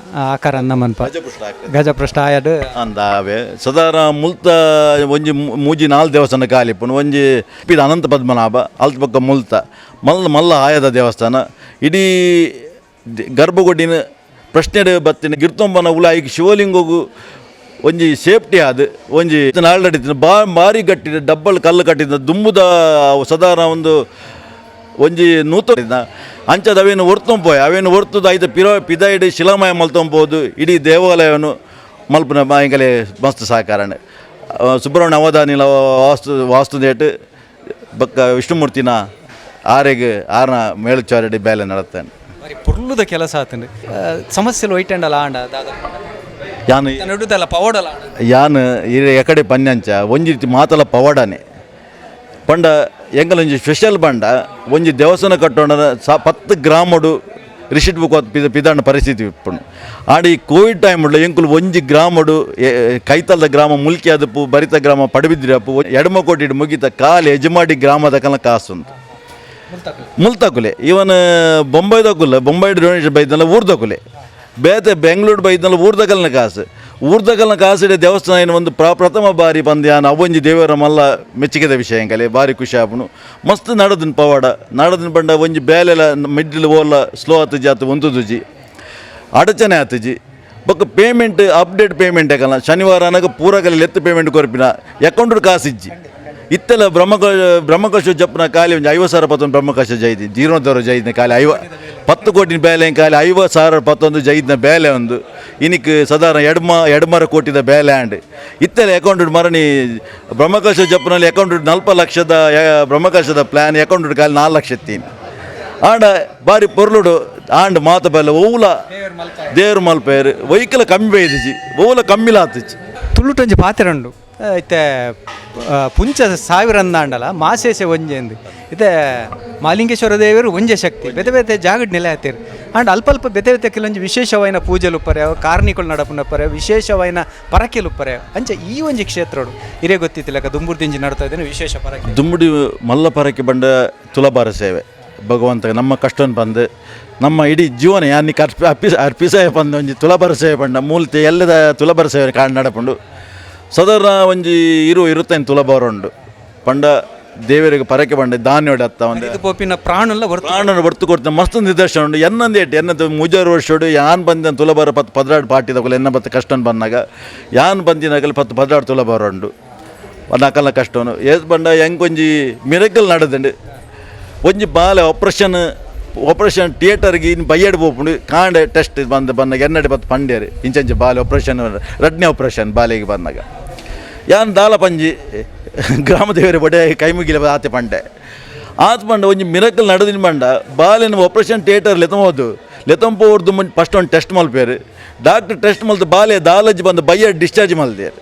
ಆಕಾರ ನಮ್ಮನ್ಪ ಗಜಪೃಷ್ಠ ಆಯಡ್ ಅಂದಾವೆ ಸದಾರ ಮುಲ್ತ ಒಂಜಿ ಮೂಜಿ ನಾಲ್ ದೇವಸ್ಥಾನ ಕಾಲಿಪ್ಪುನು ಒಂಜಿ ಪಿದ ಅನಂತ ಪದ್ಮನಾಭ ಅಲ್ತ ಪಕ್ಕ ಮುಲ್ತ ಮಲ್ಲ ಮಲ್ಲ ಆಯದ ದೇವಸ್ಥಾನ ಇಡೀ ಗರ್ಭಗುಡಿನ ಪ್ರಶ್ನೆ ಬತ್ತಿನ ಗಿರ್ತೊಂಬನ ಉಲ ಐಕ್ ಶಿವಲಿಂಗಗು ಒಂಜಿ ಸೇಫ್ಟಿ ಆದ್ ಒಂಜಿ ಆಲ್ರೆಡಿ ಬಾ ಬಾರಿ ಗಟ್ಟಿ ಡಬ್ಬಲ್ ಕಲ್ಲು ಕಟ್ಟಿದ ದುಂಬುದ ಸದಾರ ಒಂದು ಒಂಜಿ ನೂತ ಅಂಚದ ಅವೇನು ಒರ್ತೊಂಪೋಯ್ ಅವೇನು ಒರ್ತುದು ಐತ ಪಿರೋ ಪಿದಾಯಿಡ್ ಶಿಲಾಮಯ ಮಲ್ತೊಂಬೋದು ಇಡೀ ದೇವಾಲಯವನ್ನು ಮಲ್ಪುನ ಎಂಕಲೆ ಮಸ್ತ್ ಸಹಕಾರಣ ಸುಬ್ರಹ್ಮಣ್ಯ ಅವಧಾನಿಲ ವಾಸ್ತು ವಾಸ್ತುದೇಟ್ ಬಕ್ಕ ವಿಷ್ಣುಮೂರ್ತಿನ ಆರೆಗ್ ಆರ್ನ ಮೇಳುಚಾರಡಿ ಬೇಲೆ ನಡತ್ತಾನೆ. ಬಾರಿ ಪೊರ್ಲುದ ಕೆಲಸ ಆತಂಡು ಸಮಸ್ಯೆಲು ಒಯ್ಟಂಡಲ ಆಂಡ ದಾದ ಯಾನ್ ನಡುದಲ್ಲ ಪವಡಲ ಆಂಡ. ಯಾನ್ ಇರೆ ಎಕಡೆ ಪನ್ಯಂಚ ಒಂಜಿ ರೀತಿ ಮಾತಲ ಪವಡನೆ ಪಂಡ ಎಂಕಲ ಒಂಜಿ ಸ್ಪೆಷಲ್ ಬಂಡ ಒಂಜಿ ದೇವಸ್ಥಾನ ಕಟ್ಟೋಣ ಸಾ 10 ಗ್ರಾಮಡು ರಿಸಿಟ್ ಬುಕ್ ಪಿದಾಂಡ ಪರಿಸ್ಥಿತಿ ಇಪ್ಪುಂಡು. ಆಂಡ ಈ ಕೋವಿಡ್ ಟೈಮ್ ಉಳ್ಳ ಎಂಕುಲು ಒಂಜಿ ಗ್ರಾಮಡು ಕೈತಲ್ದ ಗ್ರಾಮ ಮುಲ್ಕಿ ಆದಪ್ಪು ಬರಿತ ಗ್ರಾಮ ಪಡಬಿದ್ರಿ ಅಪ್ಪು ಎಡಮಕೋಟಿಡ್ ಮುಗಿತ ಕಾಲು ಯಜಮಾಡಿ ಗ್ರಾಮದ ಕಲ ಕಾಸುಂಟು ಮುಲ್ತಕುಲೆ ಇವನ್ ಬೊಂಬೈದಕುಲ್ಲ ಬೊಂಬೈ ಡೊನೇಷನ್ ಬೈದಲ್ಲ ಊರ್ದಕುಲೆ ಬೇತೆ ಬೆಂಗಳೂರು ಬೈದಲ್ಲ ಊರ್ದಕಲ್ನ ಕಾಸು ಊರ್ದಕಲ್ನ ಕಾಸಿಡೆ ದೇವಸ್ಥಾನ ಏನು ಒಂದು ಪ್ರಥಮ ಬಾರಿ ಬಂದು ಅವೊಂಜಿ ದೇವರ ಮಲ್ಲ ಮೆಚ್ಚುಗೆದ ವಿಷಯ ಎಂಕಲೆ ಬಾರಿ ಖುಷಿ ಆಪುನು ಮಸ್ತ್ ನಡದನ್ ಪವಾಡ ನಡದನ್ ಪಂಡ ಒಂಜಿ ಬೇಲೆಲ ಮಿಡ್ಲ್ ಓಲ ಸ್ಲೋ ಆತುಜಿ ಆತು ಒಂತುಜಿ ಅಡಚಣೆ ಆತುಜಿ ಬೊಕ್ಕ ಪೇಮೆಂಟ್ ಅಪ್ಡೇಟ್ ಪೇಮೆಂಟ್ ಯಾಕಲ್ಲ ಶನಿವಾರ ಅನಗ ಪೂರಕಲ್ಲಿ ಲೆತ್ತು ಪೇಮೆಂಟ್ ಕೊರ್ಪಿನ ಅಕೌಂಟ್ ಕಾಸಿಜ್ಜಿ ಇತ್ತೆಲ್ಲ ಬ್ರಹ್ಮಕೋಶ ಜಪ್ಪನ ಖಾಲಿ ಒಂಜಿ 50,000 ಪತ್ತೊಂದು ಬ್ರಹ್ಮಕೋಶ ಜೈದಿ ಜೀರ್ಣೋದ್ಧಾರ ಜೈದಿನ ಖಾಲಿ 10 ಕೋಟಿ ಬೇಲೆ ಖಾಲಿ 50,000 ಜೈದಿನ ಬೇಲೆ ಒಂದು ಇನಿಕ್ ಸಾಧಾರಣ ಎಡ್ಮರ ಕೋಟಿದ ಬೇಲೆ ಆಂಡ್ ಇತ್ತೆಲ್ಲ ಅಕೌಂಟ್ ಮರಣಿ ಬ್ರಹ್ಮಕೋಶ ಜಪ್ಪನಲ್ಲಿ ಅಕೌಂಟ್ 40 ಲಕ್ಷದ ಬ್ರಹ್ಮಕೋಶದ ಪ್ಲ್ಯಾನ್ ಅಕೌಂಟ್ ಖಾಲಿ 4 ಲಕ್ಷ ಎತ್ತೀನಿ ಆಂಡ ಬಾರಿ ಪೊರ್ಲುಡು ಆಂಡ್ ಮಾತ ಬಲ್ಲ ಓಲ ದೇವ್ರ ಮಲ್ಪೇರು ವೈಕಲ ಕಮ್ಮಿ ಬೈದಿಜಿ ಓಲ ಕಮ್ಮಿಲ ಆತಿಜಿ. ತುಳುಟೊಂಜಿ ಪಾತೆರ ಉಂಡು ಇತ್ತೆ ಪುಂಚ ಸಾವಿರ ಅಂದಾಂಡಲ ಮಾಸೇಸೆ ಒಂಜೆ ಅಂದು ಇತ್ತೆ ಮಾಲಿಂಗೇಶ್ವರ ದೇವರು ಒಂಜೆ ಶಕ್ತಿ ಬೇತೆ ಬೇತೆ ಜಾಗಡ್ ನೆಲೆ ಆತೀರು ಆಂಡ್ ಅಲ್ಪ ಅಲ್ಪ ಬೇತೆ ಬೇತೆ ಕೆಲವೊಂಜಿ ವಿಶೇಷವಾಯಿನ ಪೂಜೆಲುಪ್ಪರೆ ಕಾರ್ನಿಕಲು ನಡಪುನಪ್ಪರೆ ವಿಶೇಷವಾಯಿನ ಪರಕೆಲುಪ್ಪರೆ ಅಂಚ ಈ ಒಂಜಿ ಕ್ಷೇತ್ರಡು ಹಿರೇ ಗೊತ್ತಿತ್ತಿಲ್ಲಕ ದುಂಬುರ್ದಿಂಜಿ ನಡ್ತಾ ಇದ್ದೇನೆ ವಿಶೇಷ ಪರಕೆ. ದುಂಬುಡಿ ಮಲ್ಲ ಪರಕೆ ಬಂಡ ತುಲಭಾರ ಸೇವೆ ಭಗವಂತ ನಮ್ಮ ಕಷ್ಟನ್ ಬಂದು ನಮ್ಮ ಇಡೀ ಜೀವನ ಯಾನಿಕ್ ಅರ್ಪಿಸಾಯ ಬಂದ ಒಂಜಿ ತುಲಭಾರ ಸೇವೆ ಬಂಡ ಮೂಲತೆ ಎಲ್ಲದ ತುಲಭಾರ ಸೇವೆ ಕಾಣ್ ನಡಪುಂಡು ಸದರ ಒಂಜಿ ಇರುತ್ತೇನೆ ತುಲಭಾರ ಉಂಡು ಪಂಡ ದೇವರಿಗೆ ಪರಕೆ ಬಂಡೆ ಧಾನ್ಯೋಡ ಅತ್ತ ಒಂದು ಪೋಪಿನ ಪ್ರಾಣಲ್ಲ ಹೊರ್ತು ಪ್ರಾಣನ ಹೊರ್ತು ಕೊಡ್ತ ಮಸ್ತ್ ನಿದರ್ಶನ ಉಂಡು ಎನ್ನಂದು ಏಟು ಎನ್ನದು ಮುಜಾರು ವರ್ಷೋಡು ಯಾನ್ ಬಂದ ತುಲಭಾರ 10 12 ಪಾಟಿದಕುಲು ಎನ್ನ ಬತ್ತು ಕಷ್ಟನ್ ಬಂದಾಗ ಯಾನ್ ಬಂದಿನಾಗಲಿ 10 12 ತುಲಭಾರ ಉಂಡು ನಕಲ ಕಷ್ಟನು ಏಸ್ ಬಂಡ ಹೆಂಗೊಂಜಿ ಮಿರಕಲ್ ನಡೆದಂಡು ಒಂಜಿ ಬಾಲೆ ಆಪರೇಷನ್ ಥಿಯೇಟರ್ಗೆ ಇನ್ನು ಬೈಯಡ್ ಪೋಪುಂಡು ಕಾಂಡೆ ಟೆಸ್ಟ್ ಬಂದು ಬಂದಾಗ ಎನ್ನಡೆ ಬತ್ತು ಪಂಡ್ಯರು ಇಂಚಂಚೆ ಬಾಲೆ ಆಪರೇಷನ್ ರಡ್ನೇ ಆಪರೇಷನ್ ಬಾಲೆಗೆ ಬಂದಾಗ ಯಾನ್ ದಾಲ ಪಂಜಿ ಗ್ರಾಮ ದೇವರ ಬಡೆ ಕೈ ಮುಗಿಲ ಆತೆ ಪಂಡೆ ಆತ ಪಂಡ ಒಂಜಿ ಮಿರಕಲ್ ನಡೆದಿನ ಬಂಡ ಬಾಲೆನ ಆಪರೇಷನ್ ಥಿಯೇಟರ್ ಲೆತ್ತಬೋದು ಲೆತ್ತಂಪೋರ್ದು ಮುಂಚೆ ಫಸ್ಟ್ ಒಂದು ಟೆಸ್ಟ್ ಮಲ್ಪೇರು ಡಾಕ್ಟರ್ ಟೆಸ್ಟ್ ಮಲ್ತು ಬಾಲೆ ದಾಲಜ್ ಬಂದು ಬೈಯಡ್ ಡಿಸ್ಚಾರ್ಜ್ ಮಲ್ದೇರು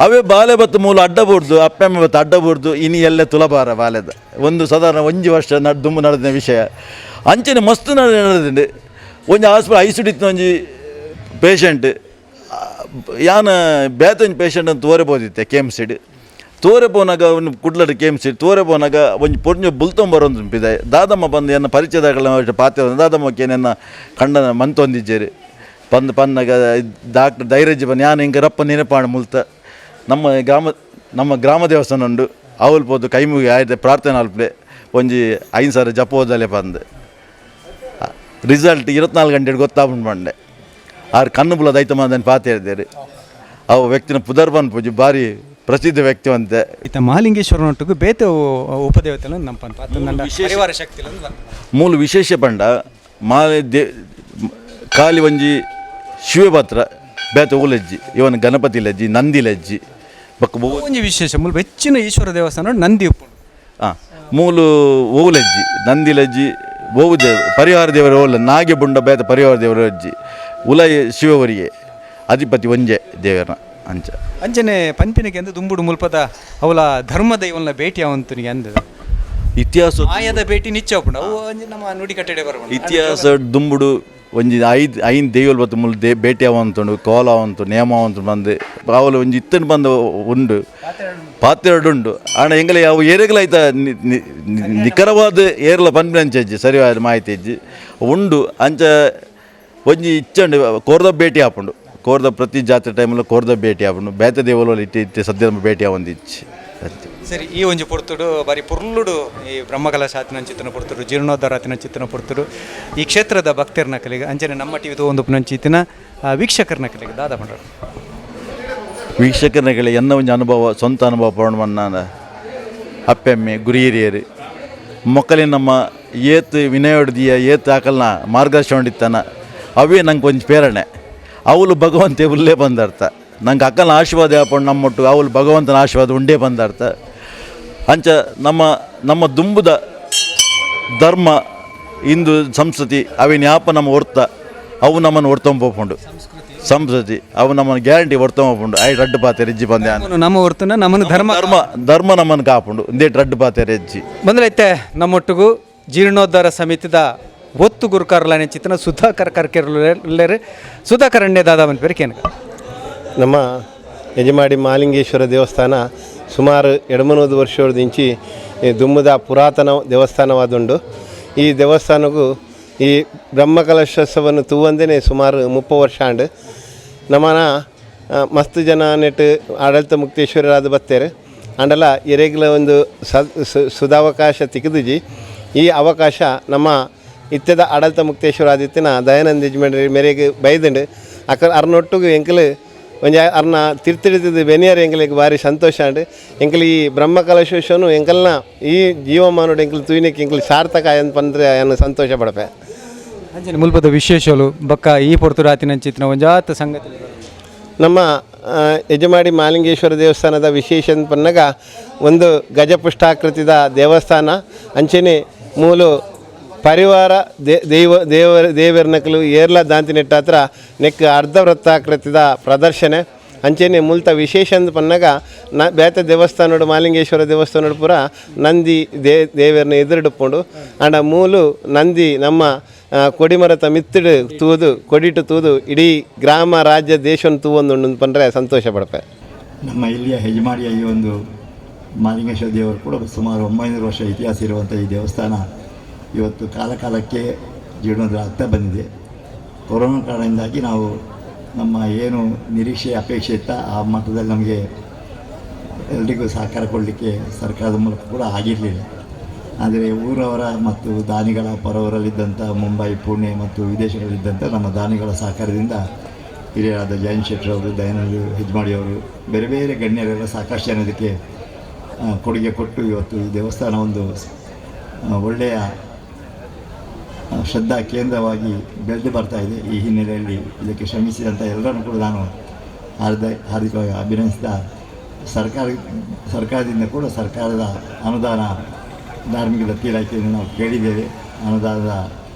ಅವೇ ಬಾಲೆ ಬತ್ತು ಮೂಲ ಅಡ್ಡ ಬೋರ್ದು ಅಪ್ಪೆಮ್ಮ ಬತ್ತು ಅಡ್ಡ ಬೋರ್ದು ಇನಿ ಎಲ್ಲೆ ತುಲಭಾರ ಬಾಲೆದ ಒಂದು ಸಾಧಾರಣ ಒಂಜಿ ವರ್ಷ ದುಂಬು ನಡೆದ ವಿಷಯ ಅಂಚನೆ ಮಸ್ತ್ ನಡೆದಿಂಡು ಒಂಜಿ ಆಸ್ಪತ್ರೆ ಐಸುಡಿತ್ತು ಒಂಜಿ ಪೇಷಂಟ್ ಯಾನ ಬೇತೆ ಒಂಜಿ ಪೇಷಂಟ್ ಅಂತ ತೋರೆ ಬೋದಿತ್ತೆ ಕೆ ಎಮ್ ಸಿಡ್ ತೋರೆ ಪೋನಾಗ ಒಂದು ಕುಡ್ಲಡ್ ಕೆ ಎಮ್ ಸಿ ತೋರೆ ಪೋನಾಗ ಒಂಜಿ ಪೊರ್ಂಜ ಬುಲ್ತೊಂಬರೊಂದು ಪಿದೆ ದಾದಮ್ಮ ಬಂದು ಎನ್ನ ಪರಿಚಯದಾಗಲ ಪಾತೆ ದಾದಮ್ಮಕ್ಕೆ ನನ್ನ ಕಂಡನ ಮಂತೊಂದಿಜ್ಜೇರಿ ಬಂದು ಪನ್ನಾಗ ಡಾಕ್ಟರ್ ಧೈರ್ಯಜಿ ಬಂದು ಯಾನ್ ಹಿಂಗೆ ರಪ್ಪ ನೆನಪಾಣ ಮುಲ್ತ ನಮ್ಮ ಗ್ರಾಮ ದೇವಸ್ಥಾನ ಉಂಡು ಅವಲ್ ಪೋದು ಕೈ ಮುಗಿ ಆಯ್ತು ಪ್ರಾರ್ಥನೆ ಅಲ್ಪಲೆ ಒಂಜಿ 5,000 ಜಪೋದಲೆ ಬಂದು ರಿಸಲ್ಟ್ 24 ಗಂಟೆ ಗೊತ್ತಾಗ್ಬಿಟ್ಟು ಬಂಡೆ ಆರು ಕಣ್ಣು ಬುಲ ದೈತ ಮಂದನ್ ಪಾತೆ ಹೇಳಿದ್ದೇನೆ ಅವು ವ್ಯಕ್ತಿನ ಪುದರ್ಬನ್ ಪೂಜೆ ಭಾರಿ ಪ್ರಸಿದ್ಧ ವ್ಯಕ್ತಿ ಅಂತೆ. ಇತ್ತ ಮಹಾಲಿಂಗೇಶ್ವರನೊಟ್ಟಿಗೆ ಬೇತೆ ಉಪದೇವತೆಲ ನಮ್ಮ ಪರಿವಾರ ಶಕ್ತಿ ಮೂಲ ವಿಶೇಷ ಪಂಡ ಮಾಲೆ they ಖಾಲಿ ಒಂಜಿ ಶಿವಪತ್ರ ಬೇತೆ ಓಲಜ್ಜಿ ಇವನ್ ಗಣಪತಿ ಲಜ್ಜಿ ನಂದಿ ಲಜ್ಜಿ ಬೊಕ್ಕ ಒಂಜಿ ವಿಶೇಷ ಮೂಲ ಹೆಚ್ಚಿನ ಈಶ್ವರ ದೇವಸ್ಥಾನ ನಂದಿ ಉಪ್ಪು ಮೂಲು ಓಲಜ್ಜಿ ನಂದಿ ಲಜ್ಜಿ ಓವು ದೇವ ಪರಿವಾರ ದೇವರ ಓಲ ನಾಗೆ ಬುಂಡ ಬೇತ ಪರಿವಾರ ದೇವರ ಅಜ್ಜಿ ಉಲಯ ಶಿವವರಿಗೆ ಅಧಿಪತಿ ಒಂಜೆ ದೇವರನ ಅಂಚ ಅಂಚನೆ ಪಂಪಿನಿಗೆ ಅಂದು ದುಂಬುಡು ಮುಲ್ಪದ ಅವಲ ಧರ್ಮ ದೈವನ ಭೇಟಿ ಅವಂತನಿಗೆ ಅಂದ ಇತಿಹಾಸ ಆಯದ ಭೇಟಿ ನಿಚ್ಚ ಉಪ್ಪುಂಡು ಅವು ಒಂಜಿ ನಮ್ಮ ನುಡಿ ಕಟ್ಟಡೆ ಬರಬಹುದು. ಇತಿಹಾಸ ದುಂಬುಡು ಒಂಜಿ ಐದು ಐನ್ ದೈವಲ್ ಬತ್ತು ಮುಲ್ they ಭೇಟಿ ಆವಂತುಂಡು, ಕೋಲ ಆವಂತು, ನೇಮ ಆವಂತು ಬಂದು ಅವಲು ಒಂಜಿ ಇತ್ತನ್ ಬಂದು ಉಂಡು, ಪಾತ್ರೆಡು ಉಂಡು. ಆಂಡ ಎಂಗಲ ಅವು ಏರೆಗ್ಲ ಐತ ನಿಖರವಾದ ಏರ್ಲ ಪನ್ಪಿನಂಚ ಸರಿಯಾದ ಮಾಹಿತಿ ಇಜ್ಜಿ ಉಂಡು. ಅಂಚ ಒಂಜಿ ಇಚ್ಚಂಡು ಕೋರ್ದ ಭೇಟಿ ಆಪುಂಡು, ಕೋರ್ದ ಪ್ರತಿ ಜಾತ್ರೆ ಟೈಮಲ್ಲಿ ಕೋರ್ದ ಭೇಟಿ ಆಪುಂಡು. ಬೇತೆ ದೇವಲು ಇತ್ತೆ ಇತ್ತೆ ಸದ್ಯ ಭೇಟಿ ಆವೊಂದು ಇಚ್ಚಿ. ಸರಿ, ಈ ಒಂಜಿ ಪೊರ್ತುಡು ಬಾರಿ ಪೊರ್ಲುಡು ಈ ಬ್ರಹ್ಮಕಲಶ ಆತಿನಂಚಿತ್ತಿನ ಪೊರ್ತುಡು, ಜೀರ್ಣೋದ್ಧಾರ ಆತಿನಂಚಿತ್ತಿನ ಪೊರ್ತುಡು ಈ ಕ್ಷೇತ್ರದ ಭಕ್ತರ್ನ ಕಲಿಗೆ ಅಂಚನೆ ನಮ್ಮ ಟಿವಿ ಒಂದು ಪುನಂಚಿತ್ತಿನ ವೀಕ್ಷಕರ್ನ ಕಲಿಗೆ ದಾದ ಪಂಡ್ರು. ವೀಕ್ಷಕರ್ನ ಕಲೆ ಎನ್ನ ಒಂಜಿ ಅನುಭವ, ಸ್ವಂತ ಅನುಭವ ಪೌಂಡ್ ಅಪ್ಪೆಮ್ಮೆ ಗುರಿ ಹಿರಿಯರು ಮೊಕ್ಕಲಿ ನಮ್ಮ ಏತ್ ವಿನಯೋಡ್ದಿಯ ಏತ್ ಆಕಲ್ನ ಮಾರ್ಗದರ್ಶನ ಇತ್ತಾನ ಅವೇ ನಂಗೆ ಒಂಜಿ ಪ್ರೇರಣೆ. ಅವಳು ಭಗವಂತೆ ಉಲ್ಲೇ ಬಂದರ್ಥ, ನಂಗೆ ಅಕ್ಕನ ಆಶೀರ್ವಾದ ಯಾಪಂಡು ನಮ್ಮೊಟ್ಟು ಅವಳು ಭಗವಂತನ ಆಶೀರ್ವಾದ ಉಂಡೇ ಬಂದರ್ಥ. ಅಂಚ ನಮ್ಮ ನಮ್ಮ ದುಂಬುದ ಧರ್ಮ ಹಿಂದೂ ಸಂಸ್ಕೃತಿ ಅವಿನ ಯಾಪ ನಮ್ಮ ಹೊರ್ತ ಅವು ನಮ್ಮನ್ನು ಹೊರ್ತೊಂಬೋಪುಂಡು ಸಂಸ್ಕೃತಿ ಅವು ನಮ್ಮನ್ನು ಗ್ಯಾರಂಟಿ ಹೊರ್ತೊಂಬೋಪುಂಡು. I ರಡ್ಡು ಪಾತೆ ರೆಜ್ಜಿ ಬಂದೆ ನಮ್ಮ ಹೊರ್ತನ ನಮ್ಮನ್ನು ಧರ್ಮ ಧರ್ಮ ಧರ್ಮ ನಮ್ಮನ್ನು ಕಾಪುಂಡು ಇಂದೇ ರಡ್ಡು ಪಾತೆ ರೆಜ್ಜಿ ಬಂದಲೈತೆ. ನಮ್ಮೊಟ್ಟಿಗೂ ಜೀರ್ಣೋದ್ಧಾರ ಸಮಿತಿದ ಒತ್ತು ಗುರುಕಾರ್ಲಾನೆ ಚಿತ್ರನ ಸುಧಾಕರ್ ಕರ್ಕೆರ್ಲೇರು. ಸುಧಾಕರ್ ಅಣ್ಣೆ ದಾದಾ ಪೇರು ಕೇನಗ. ನಮ್ಮ ಯಜಮಾಡಿ ಮಾಲಿಂಗೇಶ್ವರ ದೇವಸ್ಥಾನ ಸುಮಾರು 200 ವರ್ಷದಿಂಚಿ ದುಮ್ಮದ ಪುರಾತನ ದೇವಸ್ಥಾನವಾದುಂಡು. ಈ ದೇವಸ್ಥಾನಕ್ಕೂ ಈ ಬ್ರಹ್ಮಕಲಶೋತ್ಸವವನ್ನು ತೂವಂದೇ ಸುಮಾರು 30 ವರ್ಷ ಆಂಡ್. ನಮ್ಮನ ಮಸ್ತ್ ಜನ ನೆಟ್ ಆಡಳಿತ ಮುಕ್ತೇಶ್ವರರಾದ ಬತ್ತೇರು ಆಂಡಲ ಎರೆಗ್ಲ ಒಂದು ಸುಧಾವಕಾಶ ತಿಕ್ಕುದುಜಿ. ಈ ಅವಕಾಶ ನಮ್ಮ ಇತ್ಯದ ಆಡಳಿತ ಮುಕ್ತೇಶ್ವರ ಆದಿತ್ಯನ ದಯಾನಂದ ಯಜಮಾನ್ರಿ ಮೇರೆಗೆ ಬೈದಂಡು ಅಕ್ಕ ಅರ್ನೊಟ್ಟುಗು ಎಂಕಲು ಒಂಜಿ ಅರ್ನ ತಿರ್ತಿಡಿದ ಬೆನಿಯರ್ ಎಂಕಲಿಗೆ ಭಾರಿ ಸಂತೋಷ ಆಂಡ್. ಎಂಕಲ್ ಈ ಬ್ರಹ್ಮಕಲಶೋತ್ಸವನು ಎಂಕಲ್ನ ಈ ಜೀವಮಾನೋಡು ಎಂಕಲ್ ತೂಯಿನಕ್ಕೆ ಎಂಕಲ್ ಸಾರ್ಥಕ ಅಂತ ಪಂದ್ರೆ ಏನು ಸಂತೋಷ ಪಡಪೆ. ಅಂಚನೆ ಮುಲ್ಪದ ವಿಶೇಷಲು ಬಕ್ಕ ಈ ಪೊರ್ತು ರಾತಿನಂಚಿತ್ತಿನ ಒಂಜಾತ ಸಂಗತಿ ನಮ್ಮ ಯಜಮಾಡಿ ಮಾಲಿಂಗೇಶ್ವರ ದೇವಸ್ಥಾನದ ವಿಶೇಷ ಪನ್ನಗ ಒಂದು ಗಜಪುಷ್ಟಾಕೃತಿದ ದೇವಸ್ಥಾನ. ಅಂಚನೆ ಮೂಲು ಪರಿವಾರ ದೈವ ದೇವರ ದೇವರ್ನಕಲು ಏರ್ಲ ದಾಂತಿ ನೆಟ್ಟಾತ್ರ ನೆಕ್ ಅರ್ಧ ವೃತ್ತಾಕೃತಿದ ಪ್ರದರ್ಶನ. ಅಂಚನೆ ಮುಲ್ತ ವಿಶೇಷ ಅಂದ್ ಪನ್ನಗ ನ ಬೇತೆ ದೇವಸ್ಥಾನೋಡು ಮಾಲಿಂಗೇಶ್ವರ ದೇವಸ್ಥಾನೋಡು ಪೂರ ನಂದಿ ದೇವರನ್ನ ಎದುರುಡುಪುಂಡು. ಆಂಡ ಮೂಲು ನಂದಿ ನಮ್ಮ ಕೊಡಿಮರತ ಮಿತ್ತಡು ತೂದು ಕೊಡಿಟು ತೂದು ಇಡೀ ಗ್ರಾಮ ರಾಜ್ಯ ದೇಶವನ್ನು ತೂವೊಂದುಂಡು ಪಂಡ್ರೆ ಸಂತೋಷ ಪಡಪೆ. ನಮ್ಮ ಇಲ್ಲಿಯ ಹೆಜಮಾಡಿಯ ಈ ಒಂದು ಮಾಲಿಂಗೇಶ್ವರ ದೇವರು ಕೂಡ ಸುಮಾರು 900 ವರ್ಷ ಇತಿಹಾಸ ಇರುವಂಥ ಈ ದೇವಸ್ಥಾನ ಇವತ್ತು ಕಾಲಕಾಲಕ್ಕೆ ಜೀರ್ಣೋದ್ಧಾರ ಆಗ್ತಾ ಬಂದಿದೆ. ಕೊರೋನಾ ಕಾರಣದಿಂದಾಗಿ ನಾವು ನಮ್ಮ ಏನು ನಿರೀಕ್ಷೆ ಅಪೇಕ್ಷೆ ಇತ್ತ ಆ ಮಟ್ಟದಲ್ಲಿ ನಮಗೆ ಎಲ್ರಿಗೂ ಸಹಕಾರ ಕೊಡಲಿಕ್ಕೆ ಸರ್ಕಾರದ ಮೂಲಕ ಕೂಡ ಆಗಿರಲಿಲ್ಲ. ಆದರೆ ಊರವರ ಮತ್ತು ದಾನಿಗಳ ಪರವರಲ್ಲಿದ್ದಂಥ ಮುಂಬೈ, ಪುಣೆ ಮತ್ತು ವಿದೇಶಗಳಲ್ಲಿದ್ದಂಥ ನಮ್ಮ ದಾನಿಗಳ ಸಹಕಾರದಿಂದ ಹಿರಿಯರಾದ ಜಯಂತ್ ಶೆಟ್ಟರವರು, ದಯಾನಂದ ಹೆಜ್ಮಾಡಿಯವರು, ಬೇರೆ ಬೇರೆ ಗಣ್ಯರೆಲ್ಲ ಸಾಕಷ್ಟು ಜನ ಇದಕ್ಕೆ ಕೊಡುಗೆ ಕೊಟ್ಟು ಇವತ್ತು ಈ ದೇವಸ್ಥಾನ ಒಂದು ಒಳ್ಳೆಯ ಶ್ರದ್ಧಾ ಕೇಂದ್ರವಾಗಿ ಬೆಳೆದು ಬರ್ತಾ ಇದೆ. ಈ ಹಿನ್ನೆಲೆಯಲ್ಲಿ ಇದಕ್ಕೆ ಶ್ರಮಿಸಿದಂಥ ಎಲ್ಲರನ್ನೂ ಕೂಡ ನಾನು ಹಾರ್ದಿಕವಾಗಿ ಅಭಿನಂದಿಸ್ತಾ, ಸರ್ಕಾರದಿಂದ ಕೂಡ ಸರ್ಕಾರದ ಅನುದಾನ ಧಾರ್ಮಿಕ ದತ್ತಿ ಇಲಾಖೆಯನ್ನು ನಾವು ಕೇಳಿದ್ದೇವೆ. ಅನುದಾನದ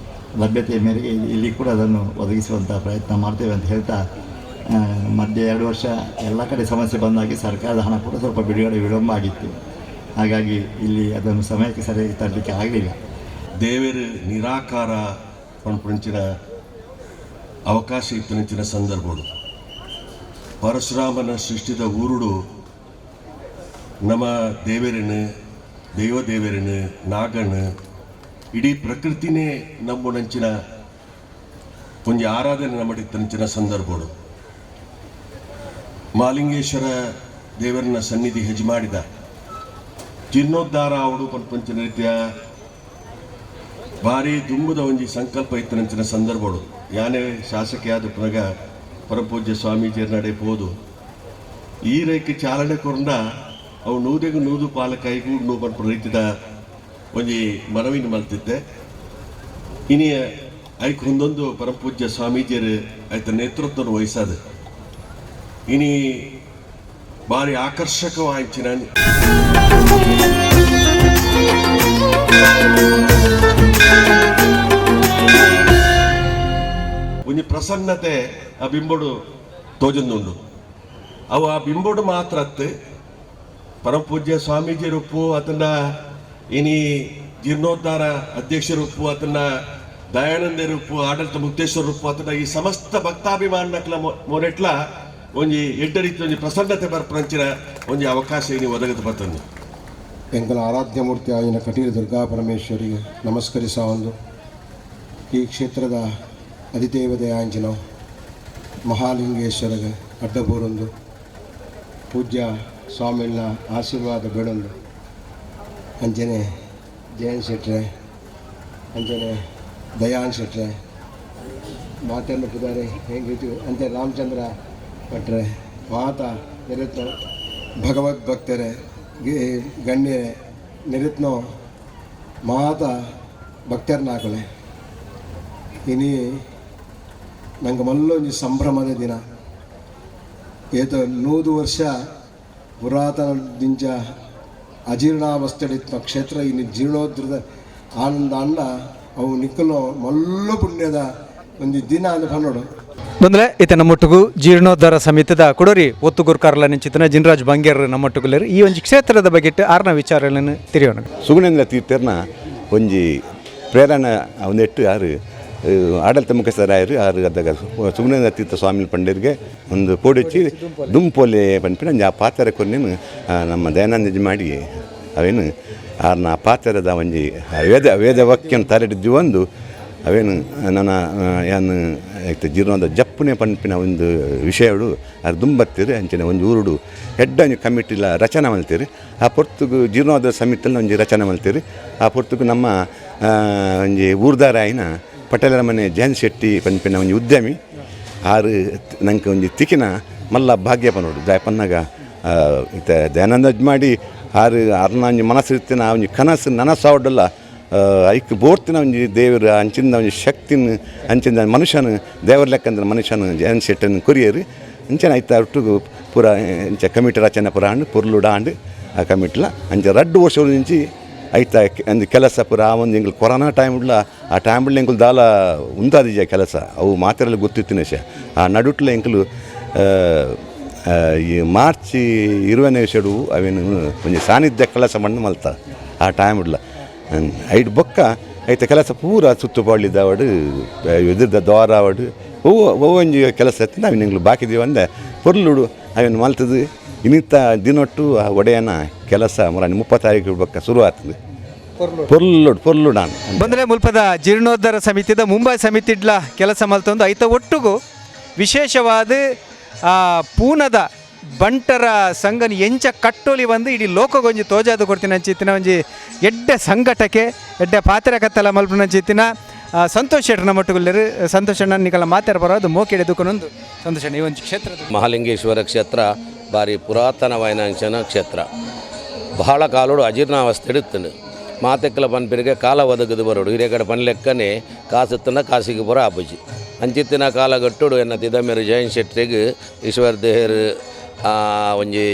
ಲಭ್ಯತೆಯ ಮೇರೆಗೆ ಇಲ್ಲಿ ಕೂಡ ಅದನ್ನು ಒದಗಿಸುವಂಥ ಪ್ರಯತ್ನ ಮಾಡ್ತೇವೆ ಅಂತ ಹೇಳ್ತಾ, ಮಧ್ಯೆ 2 ವರ್ಷ ಎಲ್ಲ ಕಡೆ ಸಮಸ್ಯೆ ಬಂದಾಗಿ ಸರ್ಕಾರದ ಹಣ ಕೂಡ ಸ್ವಲ್ಪ ಬಿಡುಗಡೆ ವಿಳಂಬ ಆಗಿತ್ತು. ಹಾಗಾಗಿ ಇಲ್ಲಿ ಅದನ್ನು ಸಮಯಕ್ಕೆ ಸರಿಯಾಗಿ ತರಲಿಕ್ಕೆ ಆಗಲಿಲ್ಲ. ದೇವರು ನಿರಾಕಾರ ಪಂಚಿನ ಅವಕಾಶ ಇತ್ತನಂಚಿನ ಸಂದರ್ಭಡು ಪರಶುರಾಮನ ಸೃಷ್ಟಿದ ಊರುಡು ನಮ್ಮ ದೇವರನ್ನು, ದೈವ ದೇವರನ್ನು, ನಾಗಣ್ಣ ಇಡೀ ಪ್ರಕೃತಿನೇ ನಂಚಿನ ಒಂಜಿ ಆರಾಧನೆ ನಮ್ಮಡಿತ್ತನಂಚಿನ ಸಂದರ್ಭಡು ಮಾಲಿಂಗೇಶ್ವರ ದೇವರನ್ನ ಸನ್ನಿಧಿ ಹೆಜ್ಜೆ ಮಾಡಿದ ಜೀರ್ಣೋದ್ಧಾರ ಅವಡು ಪಂಚಿನ ರೀತಿಯ ಭಾರಿ ದುಂಬುದ ಒಂಜಿ ಸಂಕಲ್ಪ ಇತ್ತನಂಚಿನ ಸಂದರ್ಭಡು ಯಾನೇ ಶಾಸಕಿಯಾದ ಪುನಗ ಪರಪೂಜ್ಯ ಸ್ವಾಮೀಜಿಯರ ನಡೆ ಪೋದು ಈ ರೇಖೆ ಚಾಲನೆ ಕೊರಂಡ ಅವು ನೂದೆಗು ನೂದು ಪಾಲ ಕೈಗೂಡು ಪನ್ಪುನ ರೀತಿದ ಒಂಜಿ ಮನವಿನ ಮಲ್ತಿದ್ದೆ. ಇನಿಯ ಐಕ್ ಒಂದೊಂದು ಪರಮಪೂಜ್ಯ ಸ್ವಾಮೀಜಿಯರು ಐತ ನೇತೃತ್ವ ವಹಿಸಾದ ಇನಿ ಭಾರಿ ಆಕರ್ಷಕವಾಂಚಿನ ಒಂಜಿ ಪ್ರಸನ್ನತೆ ಆ ಬಿಂಬೊಡು ತೋಜೊಂದುಂಡು. ಅವು ಆ ಬಿಂಬೊಡು ಮಾತ್ರ ಅತ್ತು ಪರಮಪೂಜ್ಯ ಸ್ವಾಮೀಜಿ ರೂಪು ಅದನ್ನ ಇನಿ ಜೀರ್ಣೋದ್ಧಾರ ಅಧ್ಯಕ್ಷ ರೂಪು ಅದನ್ನ ದಯಾನಂದ ರೂಪು ಆಡಳಿತ ಮುಕ್ತೇಶ್ವರ ರೂಪು ಅಥವಾ ಈ ಸಮಸ್ತ ಭಕ್ತಾಭಿಮಾನಕ್ಲ ಮೊರೆಟ್ಲ ಒಂಜಿ ಎಡ್ಡ ರೀತಿ ಒಂಜಿ ಪ್ರಸನ್ನತೆ ಬರ್ಪಂಚಿನ ಒಂಜಿ ಅವಕಾಶ ಇನಿ ಒದಗದು ಬರ್ತಂದು. ಎಂಕಲ ಆರಾಧ್ಯ ಮೂರ್ತಿ ಆಯಿನ ಕಟೀಲು ದುರ್ಗಾ ಪರಮೇಶ್ವರಿಗೆ ನಮಸ್ಕರಿಸ ಒಂದು ಈ ಕ್ಷೇತ್ರದ ಅಧಿದೇವತೆ ಆಂಜಿನ ಮಹಾಲಿಂಗೇಶ್ವರಗೆ ಅಡ್ಡಬೂರೊಂದು ಪೂಜ್ಯ ಸ್ವಾಮಿನ ಆಶೀರ್ವಾದ ಬೇಡೊಂದು ಅಂಜನೆ ಜಯನ್ ಶೆಟ್ರೆ ಅಂಜನೆ ದಯಾನ್ ಶೆಟ್ರೆ ಮಾತೆಲ್ಲ ಪುದಾರೆ ಹೆಂಗಿತ್ತು ಅಂತೆ ರಾಮಚಂದ್ರ ಭಟ್ರೆ ಮಾತ ನಿರತ್ನ ಭಗವದ್ ಭಕ್ತರೆ ಗಣ್ಯರೇ ನಿರತ್ನೋ ಮಾತ ಭಕ್ತರನ್ನಾಕಳೆ. ಇನಿ ನಂಗೆ ಮಲ್ಲೊಂಜಿ ಸಂಭ್ರಮದ ದಿನ. ಏತ 100 ವರ್ಷ ಪುರಾತನ ದಿಂಚ ಅಜೀರ್ಣಾವಸ್ಥೆಡಿತ್ತ ಕ್ಷೇತ್ರ ಇನ್ನು ಜೀರ್ಣೋದ್ರದ ಆನಂದ ಅಂಡ ಅವು ನಿಕ್ಕಲು ಮಲ್ಲು ಪುಣ್ಯದ ಒಂದು ದಿನ ಅಂದ್ ಪನ್ನೋಡು. ಬಂದ್ರೆ ಈತ ನಮ್ಮೊಟ್ಟಿಗೂ ಜೀರ್ಣೋದ್ಧಾರ ಸಮಿತಿದ ಕೊಡೋರಿ ಒತ್ತು ಗುರುಕಾರ್ಲ ನಿಂಚಿತನ ಜಿನ್ರಾಜ್ ಬಂಗೇರ್ ನಮ್ಮೊಟ್ಟುಗುಲೇರು ಈ ಒಂದು ಕ್ಷೇತ್ರದ ಬಗ್ಗೆ ಆರ್ನ ವಿಚಾರಗಳನ್ನು ತಿಳಿಯೋಣ. ಸುಗುಣೇಂದ್ರ ತೀರ್ಥರ್ನ ಒಂಜಿ ಪ್ರೇರಣೆ ಒಂದೆಟ್ಟು ಆರು ಆಡಳಿತ ಮುಖ್ಯಸ್ಥರಾಯರು ಆರು ಅದಾಗ ಸುಗುಣೇಂದ್ರ ತೀರ್ಥ ಸ್ವಾಮಿ ಪಂಡಿರ್ಗೆ ಒಂದು ಪೋಡಿಚ್ಚಿ ದುಂಪೋಲೆ ಪನ್ಪಿನ ಒಂಜಿ ಆ ಪಾತ್ರ ಕೊನ್ನೇನು ನಮ್ಮ ದಯಾನಂದ ಮಾಡಿ ಅವೇನು ಆರ್ನ ಪಾತ್ರದ ಒಂಜಿ ವೇದ ವೇದ ವಾಕ್ಯನ ತರಡಿದ್ದು ಒಂದು ಅವೇನು ನನ್ನ ಏನು ಜೀರ್ಣದ ಜಪ್ಪುನೆ ಪನ್ಪಿನ ಒಂದು ವಿಷಯಡು ಅದು ದುಂಬತ್ತೀರಿ ಅಂಚಿನ ಒಂಜಿ ಊರುಡು ಹೆಡ್ಡ ಒಂಜಿ ಕಮಿಟಿಲ ರಚನೆ ಮಲ್ತೀರಿ. ಆ ಪೊರ್ತುಗು ಜೀರ್ಣೋದ್ಧಾರ ಸಮಿತಿಯಲ್ಲಿ ಒಂಜಿ ರಚನೆ ಮಲ್ತೀರಿ. ಆ ಪೊರ್ತುಗು ನಮ್ಮ ಒಂಜಿ ಊರ್ದಾರಾಯಿನ ಪಟೇಲರ ಮನೆ ಜಯಂತ್ ಶೆಟ್ಟಿ ಪನ್ಪಿನ ಒಂಜಿ ಉದ್ಯಮಿ ಆರು ನಂಗೆ ಒಂಜಿ ತಿಕ್ಕಿನ ಮಲ್ಲ ಭಾಗ್ಯ ಪನೋಡು ದಾಯ ಪನ್ನಾಗ ಇತ್ತೆ ದಯಾನಂದ ಮಾಡಿ ಆರು ಅರ್ನ ಒಂಜಿ ಮನಸ್ಸು ಇತ್ತಿನ ಒಂಜಿ ಕನಸು ನನಸಾವಡ್ಡಲ್ಲ ಐಕ್ ಬೋರ್ತಿನ ಒಂಜಿ ದೇವರು ಅಂಚಿಂದ ಒಂಜಿ ಶಕ್ತಿನ ಅಂಚಿಂದ ಮನುಷ್ಯನ ದೇವರ ಲೆಕ್ಕಂದ್ರೆ ಮನುಷ್ಯನ ಜಯಂತ್ ಶೆಟ್ಟಿನ ಕೊರಿಯರು ಅಂಚನೆ ಐತ ಒಟ್ಟುಗು ಪೂರ ಅಂಚ ಕಮಿಟಿ ರಚನೆ ಪೂರ ಆಂಡ್ ಪೊರ್ಲುಡ ಆಂಡ್ ಆ ಕಮಿಟಿಲ ಅಂಚ ರಡ್ಡು ವರ್ಷ నుంచి ಐತ ಅಂದ್ ಕೆಲಸ ಪೂರ ಆ ಒಂದು ಎಂಗ್ಲು ಕೊರೋನಾ ಟೈಮ್ ಉಡ್ಲ ಆ ಟೈಮ್ ಉಡ್ಲ ಎಂಕುಲು ದಾಲ ಉಂತಾದಿಜ ಕೆಲಸ ಅವು ಮಾತೆರೆಲ್ಲ ಗೊತ್ತಿತ್ತಿನ ವಿಷಯ. ಆ ನಡುಟ್ಲ ಎಂಕುಲು ಈ ಮಾರ್ಚ್ 20ನೇ ಶೆಡು ಅವೇನು ಒಂಜಿ ಸಾನ್ನಿಧ್ಯ ಕೆಲಸ ಮಣ್ಣು ಮಲ್ತ ಆ ಟೈಮ್ ಉಡ್ಲ ಐಟ್ ಬೊಕ್ಕ ಐತ ಕೆಲಸ ಪೂರ ಸುತ್ತುಪಾಳಿದವಡು ಎದುರ್ದ ದ್ವಾರ ಅವಡು ಒವ್ವು ಒಂಜಿ ಕೆಲಸ ಎತ್ತಿನ ಅವಿನ ಎಂಗ್ಲು ಬಾಕಿದೀವಿ ಅಂದೆ ಪೊರ್ಲುಡು ಅವೇನು ಮಲ್ತದು ಇನ್ನಿತ್ತ ದಿನೊಟ್ಟು ಆ ಒಡೆಯನ ಕೆಲಸ ಮರ 30 ತಾರೀಕು ಬೊಕ್ಕ ಶುರು ಆಗ್ತದೆ. ಪೊರ್ಲುಡು ಪೊರ್ಲುಡು ನಾನು ಬಂದರೆ ಮುಲ್ಪದ ಜೀರ್ಣೋದ್ಧಾರ ಸಮಿತಿದ ಮುಂಬೈ ಸಮಿತಿಡ್ಲ ಕೆಲಸ ಮಲ್ತೊಂದು ಐತ ಒಟ್ಟುಗು ವಿಶೇಷವಾದ ಪೂನದ ಬಂಟರ ಸಂಘನ ಎಂಚ ಕಟ್ಟೋಲಿ ಬಂದು ಇಡೀ ಲೋಕಗೊಂಜಿ ತೋಜಾದು ಕೊಡ್ತೀನಿ ಅಂಚಿತ್ತಿನ ಒಂಜಿ ಎಡ್ಡೆ ಸಂಘಟಕೆ ಎಡ್ಡೆ ಪಾತ್ರ ಕತ್ತಲ ಮಲ್ಪುನ ಅಂಚಿತ್ತಿನ ಸಂತೋಷ್ ಶೆಟ್ಟರ್ ಮಟ್ಟುಗುಲ್ಲೇರು. ಸಂತೋಷ್ ಅಣ್ಣ ನಿಕಲ ಮಾತಾಡ ಬರೋದು ಮೋಕೆಡೆ ದುಃಖನೊಂದು ಸಂತೋಷ್ ಅಣ್ಣ ಈ ಒಂದು ಕ್ಷೇತ್ರದ ಮಹಾಲಿಂಗೇಶ್ವರ ಕ್ಷೇತ್ರ ಭಾರಿ ಪುರಾತನ ವೈನಾಂಶನ ಕ್ಷೇತ್ರ ಬಹಳ ಕಾಲೋಡು ಅಜೀರ್ಣಾವಸ್ಥೆ ಇಡುತ್ತೇನೆ ಮಾತೆಕ್ಕಲ ಪನ್ಪಿರಿಗೆ ಕಾಲ ಒದಗದು ಬರೋಡು ಹಿರಿಯಕಡೆ ಪನ್ಲೆಕ್ಕನೆ ಕಾಸುತ್ತನ ಕಾಸಿಗೆ ಬರೋ ಆಪುಜಿ ಅಂಚಿತ್ತಿನ ಕಾಲಗಟ್ಟುಡು ಎನ್ನ ತಿದಮೇರು ಜಯಂತ್ ಶೆಟ್ಟಿಗೆ ಈಶ್ವರ ದೇಹರು ಒಂಜಿ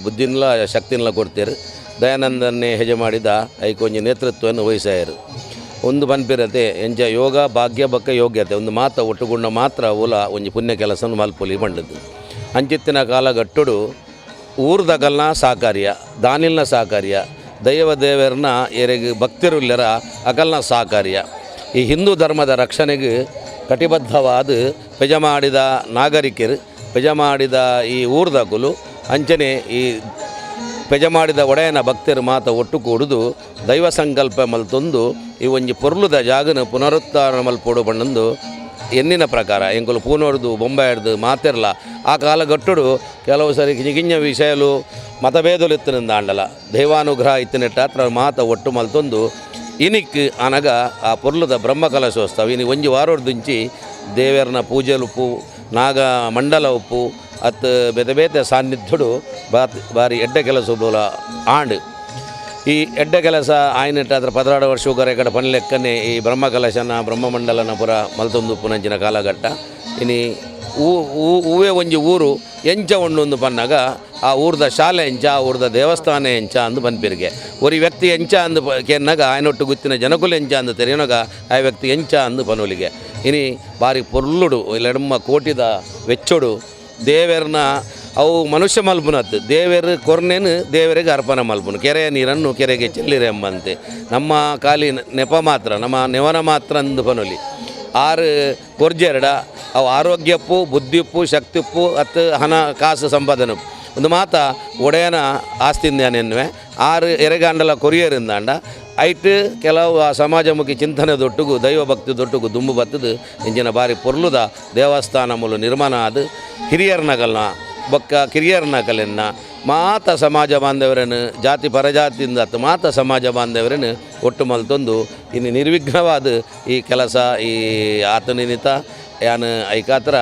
ಬುದ್ಧಿನ್ಲ ಶಕ್ತಿನ್ಲ ಕೊಡ್ತೀರು. ದಯಾನಂದನ್ನೇ ಹೆಜೆ ಮಾಡಿದ ಐಕ್ ಒಂಜಿ ನೇತೃತ್ವವನ್ನು ವಹಿಸಾಯರು. ಒಂದು ಪನ್ಪಿರತೆ ಎಂಚ ಯೋಗ ಭಾಗ್ಯ ಬಕ್ಕ ಯೋಗ್ಯತೆ ಒಂದು ಮಾತ ಒಟ್ಟುಗುಂಡ ಮಾತ್ರ ಉಲ ಒಂಜಿ ಪುಣ್ಯ ಕೆಲಸವನ್ನು ಮಲ್ಪೊಲಿ ಪಂಡದ್ದು. ಅಂಚಿತ್ತಿನ ಕಾಲಗಟ್ಟುಡು ಊರ್ದಗಲ್ನ ಸಹಕಾರ್ಯ ದಾನಿಲ್ನ ಸಹಕಾರ್ಯ ದೈವ ದೇವರನ್ನ ಎರೆಗೆ ಭಕ್ತರುಲ್ಲರ ಅಗಲ್ನ ಸಹಕಾರ್ಯ ಈ ಹಿಂದೂ ಧರ್ಮದ ರಕ್ಷಣೆಗೆ ಕಟಿಬದ್ಧವಾದ ಪೆಜ ಮಾಡಿದ ನಾಗರಿಕರು ಪೆಜ ಮಾಡಿದ ಈ ಊರ್ದಗುಲು ಅಂಚನೆ ಈ ಪೆಜ ಮಾಡಿದ ಒಡೆಯನ ಭಕ್ತರು ಮಾತ ಒಟ್ಟು ಕೂಡುದು ದೈವ ಸಂಕಲ್ಪ ಮಲ್ತೊಂದು ಈ ಒಂಜಿ ಪೊರ್ಲುದ ಜಾಗನ ಪುನರುತ್ಥಾನ ಮಲ್ಪೊಡು ಬಣ್ಣಂದು ಎನ್ನಿನ ಪ್ರಕಾರ ಎಂಕುಲು ಪೂನೋಡ್ದು ಬೊಂಬಾಯಿಡ್ದು ಮಾತೆರ್ಲ ಆ ಕಾಲಗಟ್ಟುಡು ಕೆಲವು ಸರಿ ಕಿಂಜ ವಿಷಯಲು ಮತಭೇದಲು ಇತ್ತಿನಿಂದ ಆಂಡಲ ದೈವಾನುಗ್ರಹ ಇತ್ತಿನೆಟ್ಟ ಹತ್ರ ಮಾತ ಒಟ್ಟು ಮಲ್ತೊಂದು ಇನಿಕ್ ಅನಗ ಆ ಪೊರ್ಲುದ ಬ್ರಹ್ಮ ಕಲಶೋತ್ಸವ ಇನಿ ಒಂಜಿ ವಾರೋಡ್ದಿಂಚಿ ದೇವೆರ್ನ ಪೂಜೆಲುಪ್ಪು ನಾಗ ಮಂಡಲ ಉಪ್ಪು ಅತ್ ಬೇತೆ ಬೇತೆ ಸಾನ್ನಿಧ್ಯಡು ಬಾರಿ ಎಡ್ಡೆ ಕೆಲಸ ಬೋಲ ಆಂಡ್ ಈ ಎಡ್ಡೆ ಕೆಲಸ ಆಯ್ನೆಟ್ಟಾದ್ರೆ 16 ವರ್ಷ ಉಗರ ಕಡೆ ಪನ್ಲೆಕ್ಕನೆ ಈ ಬ್ರಹ್ಮ ಕಲಶನ ಬ್ರಹ್ಮಮಂಡಲನ ಪುರ ಮಲ್ತೊಂದು ಪುನಂಚಿನ ಕಾಲಘಟ್ಟ ಇನಿ ಊವೇ ಒಂಜಿ ಊರು ಎಂಚ ಒಂಡೊಂದು ಪನ್ನಾಗ ಆ ಊರ್ದ ಶಾಲೆ ಎಂಚ ಆ ಊರ್ದ ದೇವಸ್ಥಾನ ಎಂಚ ಅಂದು ಪನ್ಪಿರಿಗೆ ಒರಿ ವ್ಯಕ್ತಿ ಎಂಚ ಅಂದು ಕೆನ್ನಾಗ ಆಯನೊಟ್ಟು ಗುತ್ತಿನ ಜನಕುಲು ಎಂಚ ಅಂದು ತೆರೆಯೊನಗ ಆ ವ್ಯಕ್ತಿ ಎಂಚ ಅಂದು ಪನೊಲಿಗೆ ಇನಿ ಬಾರಿ ಪೊರ್ಲುಡು ಎಡಮ್ಮ ಕೋಟಿದ ವೆಚ್ಚೊಡು ದೇವೆರ್ನ ಅವು ಮನುಷ್ಯ ಮಲ್ಪುನತ್ತು ದೇವರು ಕೊರ್ನೇನು ದೇವರಿಗೆ ಅರ್ಪಣೆ ಮಲ್ಪುನು ಕೆರೆಯ ನೀರನ್ನು ಕೆರೆಗೆ ಚೆಲ್ಲಿರೆ ಎಂಬಂತೆ ನಮ್ಮ ಖಾಲಿ ನೆಪ ಮಾತ್ರ ನಮ್ಮ ನೆವನ ಮಾತ್ರ ಅಂದು ಪನೊಲಿ ಆರು ಕೊರ್ಜೆರಡ ಅವು ಆರೋಗ್ಯಪ್ಪು ಬುದ್ಧಿಪ್ಪು ಶಕ್ತಿಪ್ಪು ಅತ್ತು ಹಣ ಕಾಸು ಸಂಪಾದನೆ ಒಂದು ಮಾತ ಒಡೆಯನ ಆಸ್ತಿಂದಾನೆನ್ನುವೆ ಆರು ಎರೆಗಾಂಡಲ ಕೊರಿಯರಿಂದಾಂಡ ಐಟ್ ಕೆಲವು ಆ ಸಮಾಜಮುಖಿ ಚಿಂತನೆ ದೊಟ್ಟುಗು ದೈವಭಕ್ತಿ ದೊಟ್ಟುಗು ದುಂಬು ಬತ್ತದು ಇಂಚಿನ ಬಾರಿ ಪೊರ್ಲುದ ದೇವಸ್ಥಾನ ಮೂಲ ನಿರ್ಮಾಣ ಆದು ಹಿರಿಯರ್ನಗಲ್ನ ಬೊಕ್ಕ ಕಿರಿಯರ್ನಗಲೆನ್ನ ಮಾತ ಸಮಾಜ ಬಾಂಧವರನ್ನು ಜಾತಿ ಪರಜಾತಿಯಿಂದ ಮಾತ ಸಮಾಜ ಬಾಂಧವರನ್ನು ಒಟ್ಟು ಮಲ್ತೊಂದು ಇನ್ನು ನಿರ್ವಿಘ್ನವಾದ ಈ ಕೆಲಸ ಈ ಆತನಿನಿತ ಯಾನ್ ಐಕಾತ್ರ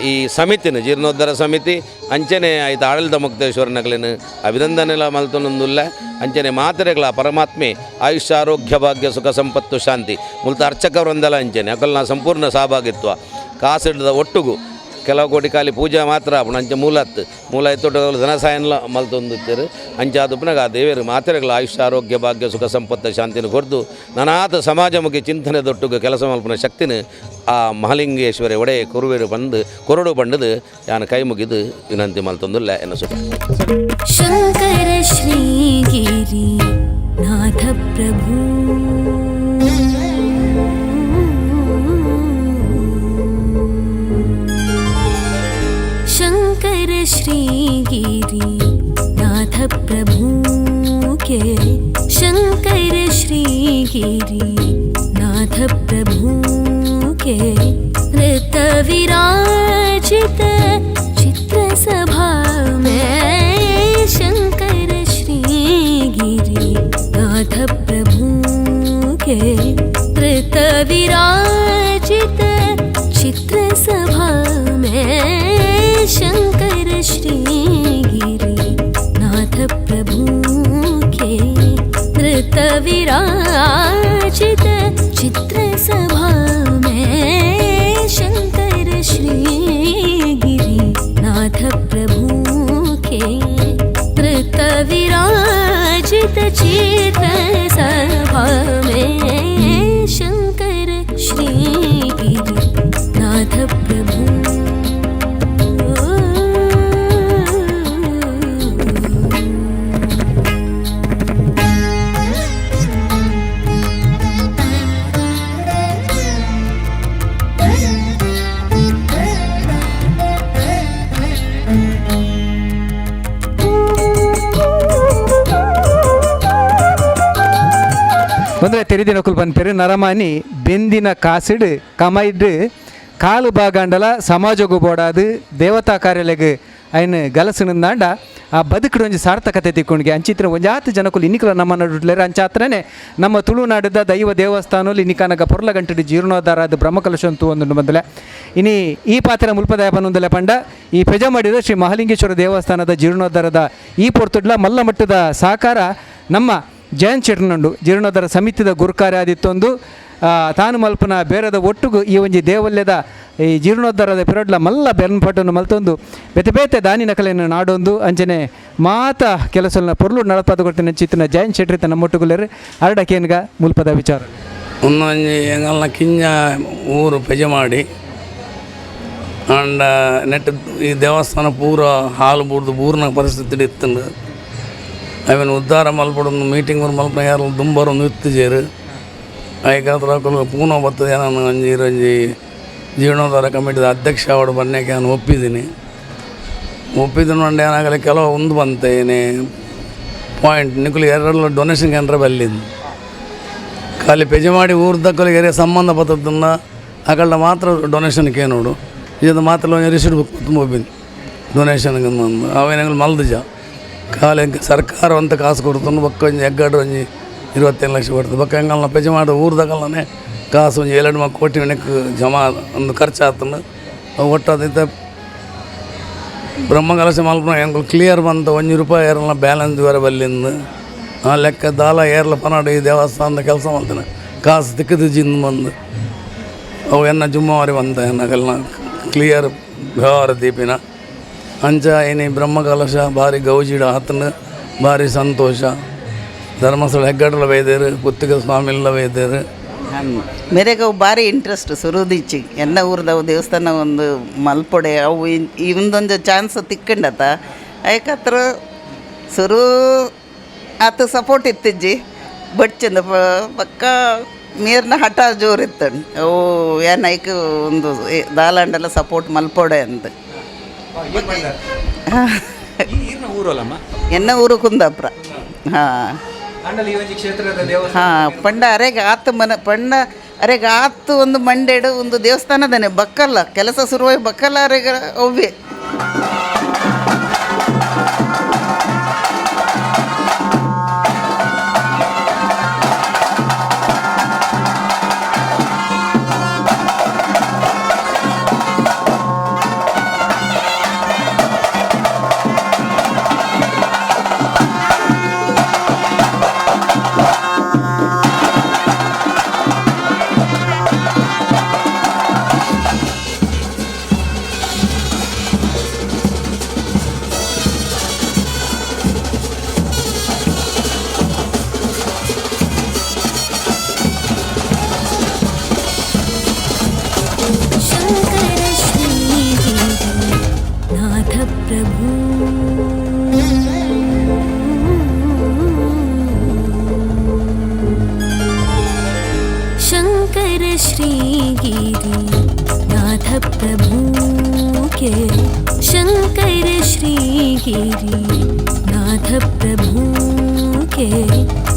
ಈ ಸಮಿತಿನ ಜೀರ್ಣೋದ್ಧಾರ ಸಮಿತಿ ಅಂಚನೆ ಆಯ್ತು ಆಡಳಿತ ಮುಕ್ತೇಶ್ವರನಗಲೇನು ಅಭಿನಂದನೆಲ ಮಲ್ತೊಂದುಲ್ಲ ಅಂಚನೆ ಮಾತ್ರೆಗಳ ಪರಮಾತ್ಮೆ ಆಯುಷ್ಯ ಆರೋಗ್ಯ ಭಾಗ್ಯ ಸುಖ ಸಂಪತ್ತು ಶಾಂತಿ ಮುಲ್ತ ಅರ್ಚಕ ವೃಂದಲ ಅಂಚನೆ ಅಕಲ್ನ ಸಂಪೂರ್ಣ ಸಹಭಾಗಿತ್ವ ಕಾಸಿಡ್ದ ಒಟ್ಟುಗು ಕೆಲವು ಕೋಟಿ ಖಾಲಿ ಪೂಜೆ ಮಾತ್ರ ಆಪುಂಡು ಅಂಚೆ ಮೂಲತ್ತು ಮೂಲ ಎತ್ತೊಟ್ಟು ಧನಸಾಯನ್ಲ ಮಲ್ತೊಂದಿತ್ತೇರು ಅಂಚೆ ಆದುಪ್ಪನಾಗ ಆ ದೇವರು ಮಾತ್ರೆಗಳ ಆಯುಷ್ಯ ಆರೋಗ್ಯ ಭಾಗ್ಯ ಸುಖ ಸಂಪತ್ತು ಶಾಂತಿನ ಕೊರ್ದು ನನಾತ ಸಮಾಜಮುಖಿ ಚಿಂತನೆ ದೊಟ್ಟುಗು ಕೆಲಸ ಮಲ್ಪುನ ಶಕ್ತಿನ ಆ ಮಹಾಲಿಂಗೇಶ್ವರಿ ಒಡೆ ಕುರುವೇರು ಬಂದು ಕೊರಡು ಬಂಡದು ಯಾನು ಕೈ ಮುಗಿದು ವಿನಂತಿ ಮಲ್ತೊಂದುಲ್ಲ ಎನ್ನ ಸುಖ. ಶಂಕರ ಶ್ರೀಗಿರಿ ನಾಥ ಪ್ರಭು शंकर श्रीगिरी नाथ प्रभु के शंकर श्रीगिरी नाथ प्रभु के नृत विराजित चित्र सभा में शंकर श्रीगिरी नाथ प्रभु के नृत विराजित चित्र सभा में शंकर श्रीगिरी नाथ प्रभु के नृत विराजित चित्र सभा में शंकर श्रीगिरी नाथ प्रभु के नृत विराजित चित्र सभा में शंकर श्रीगिरी नाथ प्रभु. ಒಂದರೆ ತೆರಿದಿನ ಕುಲ್ ಪನ್ಪೆರು ನರಮಾನಿ ಬೆಂದಿನ ಕಾಸಿಡು ಕಮೈಡ್ ಕಾಲು ಬಾಗಂಡಲ ಸಮಾಜಗು ಬೋಡಾದು ದೇವತಾ ಕಾರ್ಯಾಲಯಗ್ ಐನ್ ಗಲಸುನಿಂದಾಂಡ ಆ ಬದುಕುಡು ಒಂಜಿ ಸಾರ್ಥಕತೆ ತಿಕ್ಕೊಂಡಿಗೆ ಅಂಚಿತ್ರ ಒಂಜಾತ್ ಜನಕುಲು ಇನ್ನಿಕುಲ ನಮ್ಮ ನಡುಟ್ಲೇರು ಅಂಚಾತ್ರನೇ ನಮ್ಮ ತುಳುನಾಡದ ದೈವ ದೇವಸ್ಥಾನಲು ಇನ್ನಿಕನಗ ಪೊರ್ಲ ಗಂಟೆಡು ಜೀರ್ಣೋದ್ಧಾರ ಅದು ಬ್ರಹ್ಮಕಲಶ ಅಂತೂ ಒಂದು ಬಂದಲೆ ಇನಿ ಈ ಪಾತ್ರ ಮುಲ್ಪದಾಯ ಪನ್ನೊಂದಲೆ ಪಂಡ ಈ ಪೆಜಮಾಡಿದ ಶ್ರೀ ಮಹಾಲಿಂಗೇಶ್ವರ ದೇವಸ್ಥಾನದ ಜೀರ್ಣೋದ್ಧಾರದ ಈ ಪೊರ್ತುಡ್ಲ ಮಲ್ಲ ಮಟ್ಟದ ಸಹಕಾರ ನಮ್ಮ ಜಯಂತ್ ಶೆಟ್ನಂಡು ಜೀರ್ಣೋದ್ಧಾರ ಸಮಿತಿದ ಗುರುಕಾರ್ಯ ಆದಿತ್ತೊಂದು ತಾನು ಮಲ್ಪನ ಬೇರೆದ ಒಟ್ಟುಗು ಈ ಒಂಜಿ ದೇವಲ್ಯದ ಈ ಜೀರ್ಣೋದ್ಧಾರದ ಪಿರಡ್ಲ ಮಲ್ಲ ಬೆನ್ಪಟ್ಟನ್ನು ಮಲ್ತೊಂದು ಬೇತೆ ಬೇತೆ ದಾನಿ ನಕಲೆಯನ್ನು ನಾಡೊಂದು ಅಂಚನೆ ಮಾತ ಕೆಲಸನ ಪೊರ್ಲು ನಡಪಾದ ಕೊಡ್ತೀನಿ ಚಿತ್ತಿನ ಜಯಂತ್ ಶೆಟ್ರಿ ತನ್ನ ಮೊಟ್ಟುಗುಲೇರು ಅರಡಕೇನ್ಗ ಮುಲ್ಪದ ವಿಚಾರ. ಒಂದೊಂಜಿ ಎಂಗಲ್ನ ಕಿಂಜ ಊರು ಪೆಜಮಾಡಿ ಆಂಡ ನೆಟ್ ಈ ದೇವಸ್ಥಾನ ಪೂರ ಹಾಲು ಬೂರ್ದು ಬೂರ್ನ ಪರಿಸ್ಥಿತಿ ಇತ್ತಂಡು ಅವೆನ್ ಉದ್ಧಾರ ಮಲ್ಪಡೊಂದು ಮೀಟಿಂಗ್ ಮಲ್ಪನ ಯಾರು ದುಂಬರೊಂದು ಇತ್ತುಜೇರು ಐಕಾತ್ರ ಪೂನ ಬರ್ತದೆ ನಾನು ಒಂಜಿ ಒಂಜಿ ಜೀರ್ಣೋದ್ಧಾರ ಕಮಿಟಿದ ಅಧ್ಯಕ್ಷ ಅವಡು ಬನ್ನೇಕೆ ನಾನು ಒಪ್ಪಿದ್ದೀನಿ. ಒಪ್ಪಿದ್ದು ನೋಡಿ ಏನಾಗಲಿ ಕೆಲವು ಒಂದು ಬಂತೆ ಏನೇ ಪಾಯಿಂಟ್ ನಿಕುಲು ಎರಡಲ್ಲ ಡೊನೇಷನ್ ಏನಾರ ಬಲ್ಲಿದ್ದು ಖಾಲಿ ಪೆಜೆ ಮಾಡಿ ಊರ್ದಕ್ಕಲಿಗೆ ಸಂಬಂಧ ಪತ್ತದನ್ನ ಅಕಲ್ಡ ಮಾತ್ರ ಡೊನೇಷನ್ಗೆ ನೋಡು ಇದು ಮಾತ್ರ ಒಂಜಿ ರಿಸಿಟ್ ಬುಕ್ ತುಂಬ ಡೊನೇಷನ್ ಅವೇನಾಗಲಿ ಮಲ್ದುಜ ಖಾಲಿ ಸರ್ಕಾರ ಅಂತ ಕಾಸು ಕೊಡ್ತು ಬೊಕ್ಕ ಒಂಜಿ ಎಗ್ಗಡ್ಡು ಒಂಜಿ 27 ಲಕ್ಷ ಕೊಡ್ತು ಬೊಕ್ಕ ಎಂಗಲ್ನ ಪೆಜೆ ಮಾಡಿ ಊರ್ದಕಲ್ನೇ ಕಾಸು ಒಂಜಿ 7 ಕೋಟಿ ನೆಕ್ ಜಮಾ ಒಂದು ಖರ್ಚು ಆತಂದು ಅವು ಒಟ್ಟು ಅದಿತ್ತ ಬ್ರಹ್ಮಕಲಶ ಮಲ್ಪುನ ಎಂಕುಲು ಕ್ಲಿಯರ್ ಬಂತ ಒಂಜಿ ರೂಪಾಯಿ ಏರಲ್ಲ ಬ್ಯಾಲೆನ್ಸ್ ಬೇರೆ ಬಲ್ಲಿಂದು ಆ ಲೆಕ್ಕ ದಾಲ ಏರ್ಲ ಪನಾಡು ಈ ದೇವಸ್ಥಾನದ ಕೆಲಸ ಮಲ್ತೇನೆ ಕಾಸು ತಿಕ್ಕದು ಜಿಂದು ಬಂದು ಅವು ಎನ್ನ ಜುಮ್ಮವಾರಿ ಬಂತ ಎನ್ನಗಲ್ನ ಕ್ಲಿಯರ್ ವ್ಯವಹಾರ ದೀಪಿನ ಅಂಚ ಏನಿ ಬ್ರಹ್ಮಕಲಶ ಭಾರಿ ಗೌಜಿಡ ಆತನ ಭಾರಿ ಸಂತೋಷ. ಧರ್ಮಸ್ಥಳ ಹೆಗ್ಗಡಲ ಬೈದೇರು, ಪುತ್ತಿಗೆ ಸ್ವಾಮಿಲ್ಲ ಬೈದೇರು. ಮೇರೆಗೆ ಅವು ಭಾರಿ ಇಂಟ್ರೆಸ್ಟ್ ಸುರುದಿಚ್ಚಿ ಎನ್ನ ಊರ್ದವು ದೇವಸ್ಥಾನ ಒಂದು ಮಲ್ಪೊಡೆ ಅವು ಇಂದೊಂದು ಚಾನ್ಸ್ ತಿಕ್ಕಂಡತ ಐಕತ್ರ ಸುರು ಆತ ಸಪೋರ್ಟ್ ಇತ್ತಿಜ್ಜಿ ಬಡ್ಚಿಂದ ಪಕ್ಕ ನೀರ್ನ ಹಠ ಜೋರಿತ್ತು. ಅವು ಏನ್ ಐಕ್ ಒಂದು ದಾಲಾಂಡೆಲ್ಲ ಸಪೋರ್ಟ್ ಮಲ್ಪೊಡೆ ಅಂತ. ಊರಲ್ಲಮ್ಮ? ಎನ್ನ ಊರು ಕುಂದಾಪುರ. ಹಾಂ. ಆಂಡಲ ಈ ಒಂಜಿ ಕ್ಷೇತ್ರದ ದೇವಸ್ಥಾನ. ಹಾಂ, ಪಂಡ ಅರೆಗೆ ಆತು ಮನ ಪಂಡ ಅರೆಗೆ ಆತು ಒಂದು ಮಂಡೇಡು ಒಂದು ದೇವಸ್ಥಾನದನೆ ಬಕ್ಕಲ್ಲ ಕೆಲಸ ಶುರುವಾಗಿ ಬಕ್ಕಲ್ಲ ಅರೆಗೆ ಒವ್ವೆ. शङ्कर श्रीगिरिनाथ प्रभु। शङ्कर श्रीगिरिनाथ प्रभु के, शङ्कर श्रीगिरिनाथ प्रभु के।